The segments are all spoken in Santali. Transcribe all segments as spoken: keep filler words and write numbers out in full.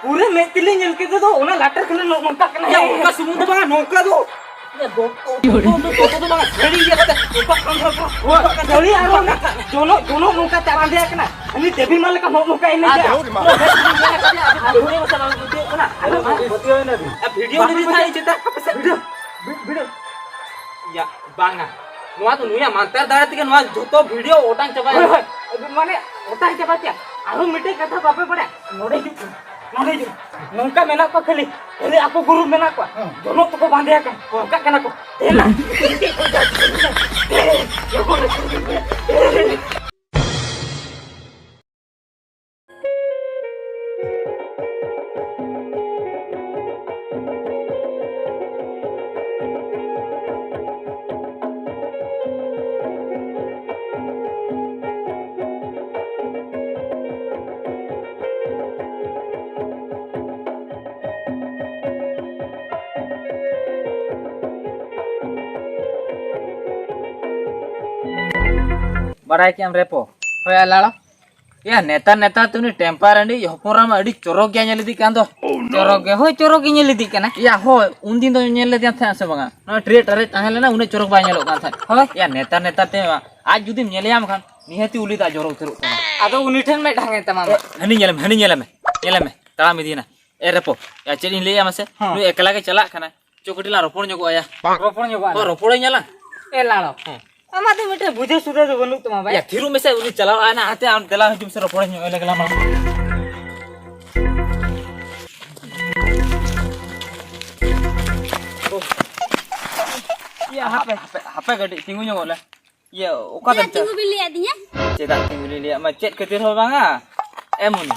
ᱯᱩᱨᱟᱹ ᱢᱮᱫ ᱛᱮᱞᱤᱧ ᱧᱮᱞ ᱠᱮᱫᱮ ᱫᱚ, ᱚᱱᱟ ᱞᱟᱴᱮᱨ ᱠᱷᱚᱱᱮ ᱱᱚ-, ᱱᱚᱝᱠᱟᱜ ᱠᱟᱱᱟ᱾ ᱭᱟ, ᱚᱱᱠᱟ ᱥᱩᱢᱩᱝ ᱫᱚ ᱵᱟᱝᱟ, ᱱᱚᱝᱠᱟ ᱫᱚ᱾ ᱭᱟ, ᱫᱚ-, ᱫᱚ-, ᱫᱚ-, ᱫᱚ ᱵᱟᱝᱟ, ᱥᱟᱹᱲᱤ ᱤᱭᱟᱹ ᱠᱟᱛᱮ ᱱᱚᱝᱠᱟ ᱠᱷᱟᱱ ᱫᱚ ᱥᱟᱹᱲᱤ ᱟᱨ ᱚᱱᱟ ᱡᱚᱱᱚᱜ, ᱡᱚᱱᱚᱜ ᱱᱚᱝᱠᱟ ᱪᱟᱞᱟᱣ ᱫᱮᱭᱟ ᱠᱟᱱᱟ᱾ ᱩᱱᱤ ᱫᱮᱵᱤ ᱢᱟ ᱞᱮᱠᱟ ᱱᱚᱜᱼᱚ ᱱᱚᱝᱠᱟ ᱮᱱᱮᱡ ᱫᱟ᱾ ᱟᱫᱚ ᱯᱩᱨᱟᱹ ᱢᱮᱫ ᱛᱮᱞᱤᱧ ᱧᱮᱞ ᱠᱟᱫᱮᱭᱟ, ᱟᱫᱚ ᱵᱷᱤᱰᱤᱭᱳ ᱵᱟᱹᱵᱤᱱ ᱵᱟᱹᱛᱤᱭᱟᱹᱣ ᱮᱱᱟ ᱵᱤᱱ? ᱟᱨ ᱵᱷᱤᱰᱤᱭᱳ ᱞᱤᱧ ᱤᱫᱤ ᱛᱟᱦᱮᱸᱫ ᱪᱮᱛᱟ? ᱦᱟᱯᱮ ᱥᱮ᱾ ᱵᱷᱤᱰᱤᱭᱳ, ᱵᱷᱤ-, ᱵᱷᱤᱰᱤᱭᱳ᱾ ᱭᱟ, ᱵᱟᱝᱟ᱾ ᱱᱚᱣᱟ ᱫᱚ ᱱᱩᱭᱟᱜ ᱢᱟᱱᱛᱟᱨ ᱫᱟᱲᱮ ᱛᱮᱜᱮ ᱱᱚᱣᱟ ᱡᱷᱚᱛᱚ ᱵᱷᱤᱰᱤᱭᱳ ᱚᱴᱟᱝ ᱪᱟᱵᱟᱭᱟ᱾ ᱦᱳᱭ, ᱦᱳᱭ᱾ ᱢᱟᱱᱮ, ᱚᱴᱟᱝ ᱪᱟᱵᱟ ᱠᱮᱭᱟ᱾ ᱟᱨᱦᱚᱸ ᱢᱤᱫᱴᱮᱡ ᱠᱟᱛᱷᱟ ᱵᱟᱯᱮ ᱵᱟᱲᱟᱭᱟ? ᱱᱚᱰᱮ ᱦᱤᱡᱩᱜ ᱠᱟᱱᱟ᱾ ᱱᱚᱰᱮ ᱦᱤᱡᱩᱜ ᱠᱟᱱᱟ᱾ ᱱᱚᱝᱠᱟ ᱢᱮᱱᱟᱜ ᱠᱚᱣᱟ ᱠᱷᱟᱹᱞᱤ᱾ ᱠᱷᱟᱹᱞᱤ ᱟᱠᱚ ᱜᱩᱨᱩᱯ ᱢᱮᱱᱟᱜ ᱠᱚᱣᱟ᱾ ᱦᱮᱸ᱾ ᱡᱚᱱᱚᱜ ᱛᱮᱠᱚ ᱵᱟᱸᱫᱮ ᱟᱠᱟᱱ᱾ ᱚᱱᱠᱟᱜ ᱠᱟᱱᱟ ᱠᱚ᱾ ᱫᱮᱞᱟ᱾ ᱵᱟᱲᱟᱭ ᱠᱮᱜᱼᱟᱢ ᱨᱮᱯᱚ? ᱦᱳᱭ, ᱟᱨ ᱞᱟᱲᱚ? ᱭᱟ, ᱱᱮᱛᱟᱨ, ᱱᱮᱛᱟᱨ ᱛᱮ ᱩᱱᱤ ᱴᱮᱢᱯᱟᱨ ᱨᱟᱺᱰᱤ ᱦᱚᱯᱚᱱ ᱨᱟᱢ ᱟᱹᱰᱤ ᱪᱚᱨᱚᱠ ᱜᱮᱭᱟ ᱧᱮᱞ ᱤᱫᱤᱜ ᱠᱟᱱ ᱫᱚ᱾ ᱪᱚᱨᱚᱠ ᱜᱮ, ᱦᱳᱭ, ᱪᱚᱨᱚᱠ ᱜᱮ ᱧᱮᱞ ᱤᱫᱤᱜ ᱠᱟᱱᱟ᱾ ᱭᱟ, ᱦᱳᱭ, ᱩᱱᱫᱤᱱ ᱫᱚ ᱧᱮᱞ ᱞᱮᱫᱮᱭᱟᱢ ᱛᱟᱦᱮᱸᱫ ᱥᱮ ᱵᱟᱝᱟ? ᱱᱚᱣᱟ ᱴᱨᱮᱴ ᱴᱟᱨᱮᱴ ᱛᱟᱦᱮᱸ ᱞᱮᱱᱟ, ᱩᱱᱟᱹᱜ ᱪᱚᱨᱚᱠ ᱵᱟᱭ ᱧᱮᱞᱚᱜ ᱠᱟᱱ ᱛᱟᱦᱮᱸᱫ᱾ ᱦᱳᱭ᱾ ᱭᱟ, ᱱᱮᱛᱟᱨ, ᱱᱮᱛᱟᱨ ᱛᱮ ᱟᱡ ᱡᱩᱫᱤᱢ ᱧᱮᱞᱮᱭᱟᱢ ᱠᱷᱟᱱ, ᱱᱤᱦᱟᱹᱛᱤ ᱩᱞᱤ ᱫᱟᱜ ᱡᱚᱨᱚ ᱩᱛᱟᱹᱨᱚᱜ ᱛᱟᱢᱟ᱾ ᱟᱫᱚ ᱩᱱᱤ ᱴᱷᱮᱱ ᱢᱮᱫ ᱰᱷᱟᱝ ᱮᱱ ᱛᱟᱢᱟ᱾ ᱦᱟᱹᱱᱤ ᱧᱮᱞᱮᱢ, ᱦᱟᱹᱱᱤ ᱧᱮᱞᱮᱢᱮ, ᱧᱮᱞᱮᱢᱮ, ᱛᱟᱲᱟᱢ ᱤᱫᱤᱭᱮᱱᱟ᱾ ᱮ ᱨᱮᱯᱚ, ᱭᱟ, ᱪᱮᱫ ᱤᱧ ᱞᱟᱹᱭᱟ ᱢᱟᱥᱮ? ᱦᱚᱸ᱾ ᱱᱩᱭ ᱮᱠᱞᱟ ᱜᱮ ᱪᱟᱞᱟᱜ ᱠᱟᱱᱟᱭ᱾ ᱪᱚ, ᱠᱟᱹᱴᱤᱡ ᱞᱟᱝ ᱨᱚᱯᱚᱲ ᱧᱚᱜᱚᱜᱼᱟ ᱭᱟ᱾ ᱨᱚᱯᱚᱲ ᱧᱚᱜᱚᱜᱼᱟ ᱦᱚᱸ, ᱞᱟᱝ᱾ ᱨᱚᱯᱚᱲᱟᱹᱧ ᱟᱞᱟᱝ᱾ ᱮ ᱞᱟᱲᱚ᱾ ᱦᱮᱸ᱾ ᱟᱢᱟᱜ ᱫᱚ ᱢᱤᱫᱴᱮᱱ ᱵᱩᱡᱷᱟᱹᱣ ᱥᱩᱡᱷᱟᱹᱣ ᱫᱚ ᱵᱟᱹᱱᱩᱜ ᱛᱟᱢᱟ ᱵᱟᱭᱟ᱾ ᱭᱟ, ᱛᱷᱤᱨᱚᱜ ᱢᱮᱥᱮ, ᱩᱱᱤ ᱪᱟᱞᱟᱣ ᱟᱭᱱᱟ, ᱦᱟᱱᱛᱮ ᱟᱢ ᱫᱮᱞᱟ ᱦᱤᱡᱩᱜ ᱢᱮᱥᱮ, ᱨᱚᱯᱚᱲ ᱧᱚᱜ ᱞᱮᱜᱮ ᱞᱟᱝ ᱢᱟ᱾ ᱭᱟ, ᱦᱟᱯᱮ, ᱦᱟᱯᱮ, ᱦᱟᱯᱮ ᱠᱟᱹᱴᱤᱡ ᱛᱤᱸᱜᱩ ᱧᱚᱜᱚᱜ ᱞᱮ᱾ ᱤᱭᱟᱹ, ᱚᱠᱟ ᱪᱮᱫᱟᱜ ᱛᱮᱢ ᱪᱟ-, ᱛᱤᱸᱜᱩ ᱵᱤᱱ ᱞᱟᱹᱭᱟᱫᱤᱧᱟ? ᱪᱮᱫᱟᱜ ᱛᱤᱸᱜᱩ ᱞᱤᱧ ᱞᱟᱹᱭᱟᱫ ᱢᱟ? ᱪᱮᱫ ᱠᱷᱟᱹᱛᱤᱨ ᱦᱚᱸ ᱵᱟᱝᱟ᱾ ᱮ ᱢᱩᱱᱤ,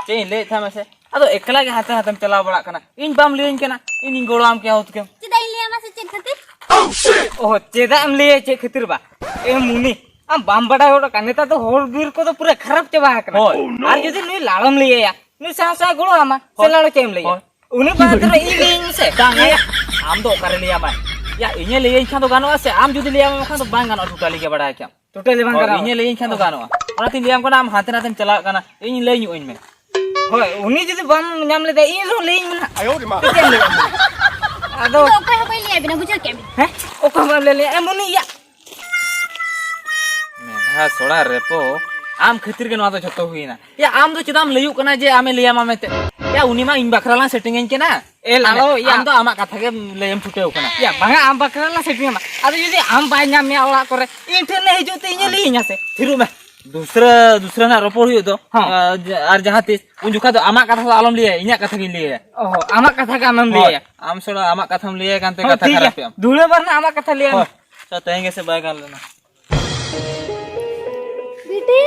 ᱪᱮᱫ ᱤᱧ ᱞᱟᱹᱭᱮᱫ ᱛᱟᱦᱮᱸ ᱢᱟᱥᱮ? ᱟᱫᱚ ᱮᱠᱞᱟ ᱜᱮ ᱦᱟᱱᱛᱮ ᱱᱟᱛᱮᱢ ᱪᱟᱞᱟᱣ ᱵᱟᱲᱟᱜ ᱠᱟᱱᱟ᱾ ᱤᱧ ᱵᱟᱢ ᱞᱟᱹᱭᱟᱹᱧ ᱠᱟᱱᱟ, ᱤᱧᱤᱧ ᱜᱚᱲᱚᱣᱟᱢ ᱠᱮᱭᱟ ᱦᱩᱛᱠᱟᱹᱢ᱾ ᱪᱮᱫᱟᱜ ᱤᱧ ᱞᱟᱹᱭᱟ ᱢᱟᱥᱮ ᱪᱮᱫ ᱠᱷᱟᱹᱛᱤᱨ? ᱚᱦᱚ, ᱪᱮᱫᱟᱜ ᱮᱢ ᱞᱟᱹᱭᱟ ᱪᱮᱫ ᱠᱷᱟᱹᱛᱤᱨ ᱵᱟ? ᱮ ᱢᱩᱱᱤ, ᱟᱢ ᱵᱟᱢ ᱵᱟᱰᱟᱭ ᱦᱚᱲ ᱠᱟᱱᱟ, ᱱᱮᱛᱟᱨ ᱫᱚ ᱦᱚᱲ ᱵᱤᱨ ᱠᱚᱫᱚ ᱯᱩᱨᱟᱹ ᱠᱷᱟᱨᱟᱯ ᱪᱟᱵᱟ ᱟᱠᱟᱱᱟ᱾ ᱦᱳᱭ᱾ ᱟᱨ ᱡᱩᱫᱤ ᱱᱩᱭ ᱞᱟᱲᱚᱢ ᱞᱟᱹᱭᱟᱭᱟ, ᱱᱩᱭ ᱥᱟᱶ ᱥᱟᱶ ᱜᱚᱲᱚ ᱟᱢᱟ, ᱥᱮ ᱦᱳᱭ᱾ ᱞᱟᱲᱚ ᱪᱮᱫ ᱮᱢ ᱞᱟᱹᱭᱟ? ᱦᱳᱭ᱾ ᱩᱱᱤ ᱵᱟᱝ ᱛᱚᱵᱮ ᱤᱧ ᱞᱟᱹᱭᱟᱹᱧ ᱢᱮᱥᱮ᱾ ᱵᱟᱝ, ᱟᱭᱟ, ᱟᱢ ᱫᱚ ᱚᱠᱟᱨᱮ ᱞᱟᱹᱭᱟᱢᱟᱭ? ᱭᱟ, ᱤᱧᱮ ᱞᱟᱹᱭᱟᱹᱧ ᱠᱷᱟᱱ ᱫᱚ ᱜᱟᱱᱚᱜᱼᱟ ᱥᱮ, ᱟᱢ ᱡᱩᱫᱤ ᱞᱟᱹᱭᱟᱢ ᱠᱷᱟᱱ ᱫᱚ ᱵᱟᱝ ᱜᱟᱱᱚᱜᱼᱟ, ᱴᱳᱴᱟᱞᱤ ᱜᱮ ᱵᱟᱲᱟᱭ ᱠᱮᱫᱟᱢ᱾ ᱴᱳᱴᱟᱞᱤ ᱵᱟᱝ ᱦᱳᱭ, ᱜᱟᱱᱚᱜᱼᱟ᱾ ᱤᱧᱮ ᱞᱟᱹᱭᱟᱹᱧ ᱠᱷᱟᱱ ᱫᱚ ᱜᱟᱱᱚᱜᱼᱟ᱾ ᱚᱱᱟᱛᱤᱧ ᱞᱟᱹᱭᱟᱢ ᱠᱟᱱᱟ, ᱟᱢ ᱦᱟᱱᱛᱮ ᱱᱟᱛᱮᱢ ᱪᱟᱞᱟᱜ ᱠᱟᱱᱟ, ᱤᱧ ᱞᱟᱹᱭ ᱧᱚᱜ ᱟᱹᱧ ᱢᱮ᱾ ᱦᱳᱭ, ᱩᱱᱤ ᱡᱩᱫᱤ ᱵᱟᱢ ᱧᱟᱢ ᱞᱮᱫᱟ, ᱤᱧ ᱨᱮᱦᱚᱸ ᱞᱟᱹᱭᱟᱹᱧ ᱢᱮ ᱱᱟᱦᱟᱜ᱾ ᱪᱮᱫ ᱮᱢ ᱞᱟᱹᱭᱟ? ᱟᱫᱚ ᱟᱫᱚ ᱚᱠᱚᱭ ᱦᱚᱸ ᱵᱟᱹᱧ ᱞᱟᱹᱭ ᱟᱵᱤᱱᱟ, ᱵᱩᱡᱷᱟᱹᱣ ᱠᱮᱫ ᱵᱤᱱ᱾ ᱦᱮᱸ? ᱚᱠᱚᱭ ᱦᱚᱸ ᱵᱟᱢ ᱞᱟᱹᱭ ᱞᱮᱭᱟ? ᱮᱢ ᱩᱱᱤ ᱤᱭᱟ᱾ ᱢᱮᱫᱦᱟ ᱥᱚᱲᱟ ᱨᱮᱯᱚ, ᱟᱢ ᱠᱷᱟᱹᱛᱤᱨ ᱜᱮ ᱱᱚᱣᱟ ᱫᱚ ᱡᱷᱚᱛᱚ ᱦᱩᱭᱱᱟ᱾ ᱭᱟ, ᱟᱢ ᱫᱚ ᱪᱮᱫᱟᱜ ᱮᱢ ᱞᱟᱹᱭᱩᱜ ᱠᱟᱱᱟ ᱡᱮ ᱟᱢᱮ ᱞᱟᱹᱭᱟᱢᱟ ᱢᱮᱱᱛᱮ? ᱭᱟ, ᱩᱱᱤ ᱢᱟ ᱤᱧ ᱵᱟᱠᱷᱨᱟ ᱞᱟᱝ ᱥᱮᱴᱤᱝ ᱟᱹᱧ ᱠᱟᱱᱟ᱾ ᱮ, ᱟᱢ ᱞᱟᱞᱚ, ᱭᱟ᱾ ᱟᱢ ᱫᱚ ᱟᱢᱟᱜ ᱠᱟᱛᱷᱟ ᱜᱮ ᱞᱟᱹᱭᱮᱢ ᱪᱷᱩᱴᱟᱹᱣ ᱠᱟᱱᱟ᱾ ᱭᱟ, ᱵᱟᱝᱟ, ᱟᱢ ᱵᱟᱠᱷᱨᱟ ᱞᱟᱝ ᱥᱮᱴᱤᱝ ᱟᱢᱟ᱾ ᱟᱫᱚ ᱡᱩᱫᱤ ᱟᱢ ᱵᱟᱭ ᱧᱟᱢ ᱢᱮᱭᱟ ᱚᱲᱟᱜ ᱠᱚᱨᱮ, ᱤᱧ ᱴᱷᱮᱱ ᱮ ᱦᱤᱡᱩᱜ ᱛᱮ ᱤᱧᱮ ᱞᱟᱹᱭᱟᱹᱧᱟ ᱥᱮ? ᱛᱷᱤᱨᱚᱜ ᱢᱮ᱾ ᱫᱩᱥᱨᱟᱹ, ᱫᱩᱥᱨᱟᱹ ᱱᱟᱜ ᱨᱚᱯᱚᱲ ᱦᱩᱭᱩᱜ ᱫᱚ᱾ ᱦᱚᱸ᱾ ᱟᱨ ᱡᱟ-, ᱟᱨ ᱡᱟᱦᱟᱸ ᱛᱤᱥ, ᱩᱱ ᱡᱚᱠᱷᱟ ᱫᱚ ᱟᱢᱟᱜ ᱠᱟᱛᱷᱟ ᱫᱚ ᱟᱞᱚᱢ ᱞᱟᱹᱭᱟ, ᱤᱧᱟᱹᱜ ᱠᱟᱛᱷᱟ ᱜᱤᱧ ᱞᱟᱹᱭᱟ᱾ ᱚ, ᱟᱢᱟᱜ ᱠᱟᱛᱷᱟ ᱜᱮ ᱟᱢᱮᱢ ᱦᱳᱭ, ᱞᱟᱹᱭᱟ᱾ ᱟᱢ ᱥᱟᱞᱟᱜ ᱟᱢᱟᱜ ᱠᱟᱛᱷᱟᱢ ᱞᱟᱹᱭᱟ ᱠᱟᱱᱛᱮ ᱦᱚᱸ, ᱠᱟᱛᱷᱟ ᱴᱷᱤᱠ ᱜᱮᱭᱟ᱾ ᱠᱷᱟᱨᱟᱯ ᱮᱫ ᱟᱢ᱾ ᱫᱩᱦᱲᱟᱹ ᱵᱟᱨ ᱱᱟᱜ ᱟᱢᱟᱜ ᱠᱟᱛᱷᱟ ᱞᱟᱹᱭᱟ ᱦᱳᱭ᱾ ᱢᱮ᱾ ᱛᱚ, ᱛᱮᱦᱮᱧ ᱜᱮᱥᱮ ᱵᱟᱭ ᱜᱟᱱ ᱞᱮᱱᱟ᱾ ᱵᱤᱴᱤ!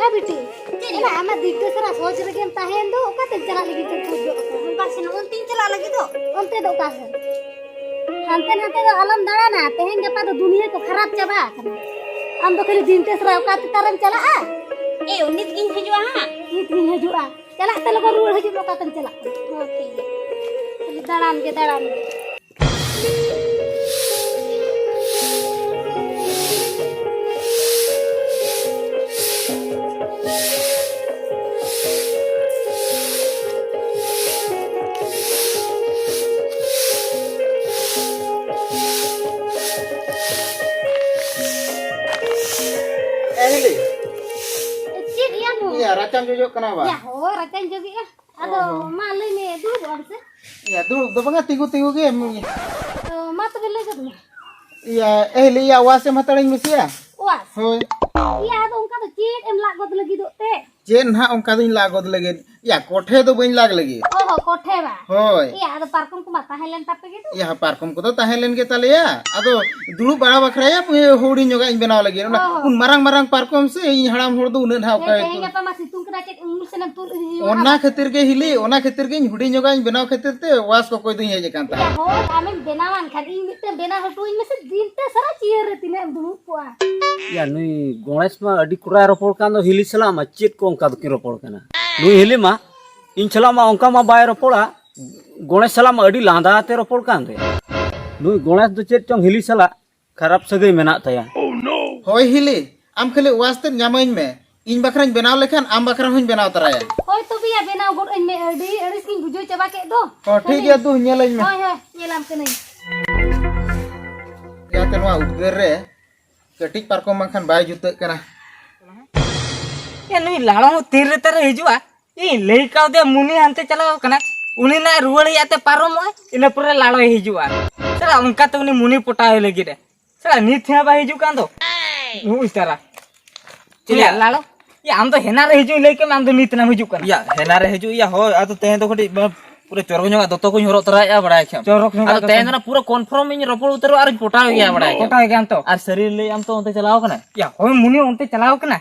ᱮ ᱵᱤᱴᱤ! ᱪᱮᱫ ᱮᱱᱟ ᱟᱢᱟᱜ ᱫᱤᱠ ᱫᱚ ᱥᱟᱨᱟ ᱥᱚᱡᱽ ᱨᱮᱜᱮᱢ ᱛᱟᱦᱮᱸᱭᱮᱱ ᱫᱚ, ᱚᱠᱟᱛᱮᱢ ᱪᱟᱞᱟᱜ ᱞᱟᱹᱜᱤᱫ ᱛᱮᱢ ᱠᱷᱚᱡᱚᱜ ᱠᱟᱱᱟ? ᱚᱠᱟ ᱥᱮᱱ ᱚᱱᱛᱮᱧ ᱪᱟᱞᱟᱜ ᱞᱟᱹᱜᱤᱫ ᱫᱚ᱾ ᱚᱱᱛᱮ ᱫᱚ ᱚᱠᱟ ᱥᱮᱱ? ᱦᱟᱱᱛᱮ ᱱᱟᱛᱮ ᱫᱚ ᱟᱞᱚᱢ ᱫᱟᱬᱟᱱᱟ, ᱛᱮᱦᱮᱧ ᱜᱟᱯᱟ ᱫᱚ ᱫᱩᱱᱤᱭᱟᱹ ᱠᱚ ᱠᱷᱟᱨᱟᱯ ᱪᱟᱵᱟ ᱟᱠᱟᱱᱟ᱾ ᱟᱢ ᱫᱚ ᱠᱷᱟᱹᱞᱤ ᱫᱤᱱ ᱛᱮ ᱥᱟᱨᱟ ᱚᱠᱟ ᱛᱮᱛᱟᱨᱮᱢ ᱪᱟᱞᱟᱜᱼᱟ? ᱮ, ᱱᱤᱛ ᱜᱤᱧ ᱦᱤᱡᱩᱜᱼᱟ ᱦᱟᱸᱜ᱾ ᱱᱤᱛ ᱜᱤᱧ ᱦᱤᱡᱩᱜᱼᱟ᱾ ᱪᱟᱞᱟᱜ ᱛᱮ ᱞᱚᱜᱚᱱ ᱨᱩᱣᱟᱹᱲ ᱦᱤᱡᱩᱜ ᱢᱮ, ᱚᱠᱟ ᱛᱮᱢ ᱪᱟᱞᱟᱜ ᱠᱟᱱᱟ? ᱦᱚᱸ, ᱴᱷᱤᱠ ᱜᱮᱭᱟ᱾ ᱠᱷᱟᱹᱞᱤ ᱫᱟᱬᱟᱱ ᱜᱮ, ᱫᱟᱬᱟᱱ ᱜᱮ᱾ ᱮ ᱦᱤᱞᱤ᱾ ᱪᱮᱫ ᱭᱟ ᱱᱚᱣᱟ? ᱤᱭᱟᱹ, ᱨᱟᱪᱟᱢ ᱡᱚᱡᱚᱜ ᱠᱟᱱᱟ ᱵᱟ? ᱭᱟ, ᱦᱳᱭ, ᱨᱟᱪᱟᱧ ᱡᱚᱜᱮᱜᱼᱟ᱾ ᱟᱫᱚ ᱚ᱾ ᱢᱟ ᱞᱟᱹᱭ ᱢᱮ, ᱫᱩᱲᱩᱵᱚᱜ ᱟᱢ ᱥᱮ? ᱭᱟ, ᱫᱩᱲᱩᱵ ᱫᱚ ᱵᱟᱝᱟ, ᱛᱤᱸᱜᱩ ᱛᱤᱸᱜᱩ ᱜᱮ᱾ ᱛᱚ, ᱢᱟ ᱛᱚᱵᱮ ᱞᱟᱹᱭ ᱜᱚᱫ ᱢᱮ᱾ ᱤᱭᱟᱹ, ᱮ ᱦᱤᱞᱤ, ᱤᱭᱟᱹ, ᱣᱟᱥ ᱮᱢ ᱦᱟᱛᱟᱲᱟᱹᱧ ᱢᱮᱥᱮᱭᱟ᱾ ᱣᱟᱥ? ᱦᱳᱭ᱾ ᱤᱭᱟᱹ, ᱟᱫᱚ ᱚᱱᱠᱟ ᱫᱚ ᱪᱮᱫ ᱮᱢ ᱞᱟᱜ ᱜᱚᱫ ᱞᱟᱹᱜᱤᱫᱚᱜ ᱛᱮ? ᱪᱮᱫ ᱱᱟᱦᱟᱜ ᱚᱱᱠᱟ ᱫᱚᱧ ᱞᱟᱜ ᱜᱚᱫ ᱞᱟᱹᱜᱤᱫ? ᱭᱟ, ᱠᱚᱴᱷᱮ ᱫᱚ ᱵᱟᱹᱧ ᱞᱟᱜ ᱞᱟᱹᱜᱤᱫ᱾ ᱚ ᱦᱚ, ᱠᱚᱴᱷᱮ ᱵᱟ? ᱦᱳᱭ᱾ ᱤᱭᱟᱹ, ᱟᱫᱚ ᱯᱟᱨᱠᱚᱢ ᱠᱚ ᱵᱟ ᱛᱟᱦᱮᱸ ᱞᱮᱱ ᱛᱟᱯᱮ ᱜᱮ ᱫᱚ? ᱭᱟ, ᱯᱟᱨᱠᱚᱢ ᱠᱚᱫᱚ ᱛᱟᱦᱮᱸ ᱞᱮᱱ ᱜᱮ ᱛᱟᱞᱮᱭᱟ᱾ ᱟᱫᱚ ᱫᱩᱲᱩᱵ ᱵᱟᱲᱟ ᱵᱟᱠᱷᱨᱟ ᱭᱟ, ᱦᱩᱰᱤᱧ ᱧᱚᱜᱟᱜ ᱤᱧ ᱵᱮᱱᱟᱣ ᱞᱟᱹᱜᱤᱫ᱾ ᱚᱱᱟ ᱚ ᱦᱚ᱾ ᱩᱱ ᱢᱟᱨᱟᱝ ᱢᱟᱨᱟᱝ ᱯᱟᱨᱠᱚᱢ ᱥᱮ ᱤᱧ ᱦᱟᱲᱟᱢ ᱦᱚᱲ ᱫᱚ ᱩᱱᱟᱹᱜ ᱱᱟᱦᱟᱜ ᱦᱮᱸ, ᱚᱠᱚᱭ ᱛᱮᱦᱮᱧ ᱠᱚ ᱜᱟᱯᱟ ᱢᱟ ᱥᱤᱛᱩᱝ ᱠᱟᱱᱟ, ᱪᱮᱫ ᱩᱢᱩᱞ ᱥᱮᱱᱮᱢ ᱛᱩᱞ ᱤᱫᱤ ᱡᱚᱝᱟ? ᱚᱱᱟ ᱠᱷᱟᱹᱛᱤᱨ ᱜᱮ ᱦᱤᱞᱤ, ᱚᱱᱟ ᱠᱷᱟᱹᱛᱤᱨ ᱜᱮ ᱤᱧ ᱦᱩᱰᱤᱧ ᱧᱚᱜᱟᱜ ᱤᱧ ᱵᱮᱱᱟᱣ ᱠᱷᱟᱹᱛᱤᱨ ᱛᱮ ᱣᱟᱥ ᱠᱚᱠᱚᱭ ᱫᱚᱧ ᱦᱮᱡ ᱟᱠᱟᱱ ᱛᱟᱦᱮᱸᱫ᱾ ᱦᱳᱭ, ᱟᱢᱮᱢ ᱵᱮᱱᱟᱣᱟᱱ ᱠᱷᱟᱱ ᱤᱧ ᱢᱤᱫᱴᱮᱱ ᱵᱮᱱᱟᱣ ᱦᱚᱴᱚᱣᱟᱹᱧ ᱢᱮᱥᱮ, ᱫᱤᱱ ᱛᱮ ᱥᱟᱨᱟ chair ᱨᱮ ᱛᱤᱱᱟᱹᱜ ᱮᱢ ᱫᱩᱲᱩᱵ ᱠᱚᱜᱼᱟ? ᱭᱟ, ᱱᱩᱭ ᱜᱚᱬᱮᱥ ᱢᱟ ᱟᱹᱰᱤ ᱠᱚᱲᱟᱭ ᱨᱚᱯᱚᱲ ᱠᱟᱱ ᱫᱚ ᱦᱤᱞᱤ ᱥᱟᱞᱟᱜ ᱢᱟ, ᱪᱮᱫ ᱠᱚ ᱚᱱᱠᱟ ᱫᱚᱠᱤᱱ ᱨᱚᱯᱚᱲ ᱠᱟᱱᱟ? ᱱᱩᱭ ᱦᱤᱞᱤ ᱢᱟ ᱤᱧ ᱥᱟᱞᱟᱜ ᱢᱟ ᱚᱱᱠᱟ ᱢᱟ ᱵᱟᱭ ᱨᱚᱯᱚᱲᱟ, ᱜᱚᱬᱮᱥ ᱥᱟᱞᱟᱜ ᱢᱟ ᱟᱹᱰᱤ ᱞᱟᱸᱫᱟ ᱟᱛᱮ ᱨᱚᱯᱚᱲ ᱠᱟᱱ ᱫᱚ᱾ ᱱᱩᱭ ᱜᱚᱬᱮᱥ ᱫᱚ ᱪᱮᱫ ᱪᱚᱝ ᱦᱤᱞᱤ ᱥᱟᱞᱟᱜ ᱠᱷᱟᱨᱟᱯ ᱥᱟᱹᱜᱟᱹᱭ ᱢᱮᱱᱟᱜ ᱛᱟᱭᱟ᱾ ᱦᱳᱭ ᱦᱤᱞᱤ, ᱟᱢ ᱠᱷᱟᱹᱞᱤ ᱣᱟᱥ ᱛᱮᱫ ᱧᱟᱢᱟᱹᱧ ᱢᱮ᱾ ᱤᱧ ᱵᱟᱠᱷᱨᱟᱧ ᱵᱮᱱᱟᱣ ᱞᱮᱠᱷᱟᱱ ᱟᱢ ᱵᱟᱠᱷᱨᱟ ᱦᱚᱸᱧ ᱵᱮᱱᱟᱣ ᱛᱟᱨᱟᱭᱟ᱾ ᱦᱳᱭ ᱛᱚᱵᱮᱭᱟ, ᱵᱮᱱᱟᱣ ᱜᱚᱫ ᱟᱹᱧ ᱢᱮ, ᱟᱹᱰᱤ ᱟᱹᱲᱤᱥ ᱜᱤᱧ ᱵᱩᱡᱷᱟᱹᱣ ᱪᱟᱵᱟ ᱠᱮᱫ ᱫᱚ᱾ ᱚ, ᱴᱷᱤᱠ ᱜᱮᱭᱟ, ᱫᱩ, ᱧᱮᱞᱟᱹᱧ ᱢᱮ᱾ ᱦᱳᱭ, ᱦᱳᱭ, ᱧᱮᱞᱟᱢ ᱠᱟᱹᱱᱟᱹᱧ᱾ ᱡᱟᱛᱮ ᱱᱚᱣᱟ ᱩᱫᱽᱜᱟᱹᱨ ᱨᱮ ᱠᱟᱹᱴᱤᱡ ᱯᱟᱨᱠᱚᱢ ᱵᱟᱝᱠᱷᱟᱱ ᱵᱟᱭ ᱡᱩᱛᱟᱹᱜ ᱠᱟᱱᱟ᱾ ᱮ, ᱱᱩᱭ ᱞᱟᱲᱚ ᱦᱚᱸ ᱛᱤᱱ ᱨᱮ ᱛᱟᱨᱮ ᱦᱤᱡᱩᱜᱼᱟ? ᱤᱧ ᱞᱟᱹᱭ ᱠᱟᱣᱫᱮᱭᱟ ᱢᱩᱱᱤ ᱦᱟᱱᱛᱮ ᱪᱟᱞᱟᱣ ᱠᱟᱱᱟ, ᱩᱱᱤ ᱱᱟᱜ ᱨᱩᱣᱟᱹᱲ ᱦᱮᱡ ᱟᱛᱮ ᱯᱟᱨᱚᱢᱚᱜᱼᱟᱭ, ᱤᱱᱟᱹ ᱯᱚᱨᱮ ᱞᱟᱲᱚᱭ ᱦᱤᱡᱩᱜᱼᱟ᱾ ᱥᱟᱞᱟ ᱚᱱᱠᱟᱛᱮ ᱩᱱᱤ ᱢᱩᱱᱤ ᱯᱚᱴᱟᱣ ᱞᱟᱹᱜᱤᱫ ᱮ᱾ ᱥᱟᱞᱟ ᱱᱤᱛ ᱦᱚᱸ ᱵᱟᱭ ᱦᱤᱡᱩᱜ ᱠᱟᱱ ᱫᱚ᱾ ᱱᱩᱭ ᱛᱟᱨᱟ᱾ ᱪᱮᱫ ᱪᱮᱫ ᱭᱟ? ᱞᱟᱲᱚ? ᱭᱟ, ᱟᱢ ᱫᱚ ᱦᱮᱱᱟ ᱨᱮ ᱦᱤᱡᱩᱜ ᱤᱧ ᱞᱟᱹᱭ ᱠᱮᱫ ᱢᱮ, ᱟᱢ ᱫᱚ ᱱᱤᱛ ᱮᱢ ᱦᱤᱡᱩᱜ ᱠᱟᱱᱟ᱾ ᱭᱟ, ᱦᱮᱱᱟ ᱨᱮ ᱦᱤᱡᱩᱜ, ᱭᱟ, ᱦᱳᱭ, ᱟᱫᱚ ᱛᱮᱦᱮᱧ ᱫᱚ ᱠᱟᱹᱴᱤᱡ ᱵᱟ-, ᱯᱩᱨᱟᱹ ᱪᱚᱨᱚᱠ ᱧᱚᱜᱟᱜ ᱫᱚᱛᱚ ᱠᱚᱧ ᱦᱚᱨᱚᱜ ᱛᱚᱨᱟᱭᱮᱫᱼᱟ, ᱵᱟᱲᱟᱭ ᱠᱷᱟᱢ᱾ ᱪᱚᱨᱚᱠ ᱧᱚᱜᱟᱜ ᱟᱫᱚ ᱫᱚᱛᱚ᱾ ᱛᱮᱦᱮᱧ ᱫᱚ ᱱᱟ ᱯᱩᱨᱟᱹ confirm ᱤᱧ ᱨᱚᱯᱚᱲ ᱩᱛᱟᱹᱨᱚᱜᱼᱟ ᱟᱨᱤᱧ ᱯᱚᱴᱟᱣ ᱜᱮᱭᱟ, ᱵᱟᱲᱟᱭ ᱠᱷᱟᱢ᱾ ᱯᱚᱴᱟᱣ ᱜᱮᱭᱟᱢ ᱛᱚ᱾ ᱟᱨ ᱥᱟᱹᱨᱤ ᱞᱟᱹᱭ ᱟᱢ ᱛᱚ ᱚᱱᱛᱮ ᱪᱟᱞᱟᱣ ᱠᱟᱱᱟᱭ? ᱭᱟ, ᱦᱳᱭ, ᱢᱩᱱᱤ ᱚᱱᱛᱮ ᱪᱟᱞᱟᱣ ᱠᱟᱱᱟ᱾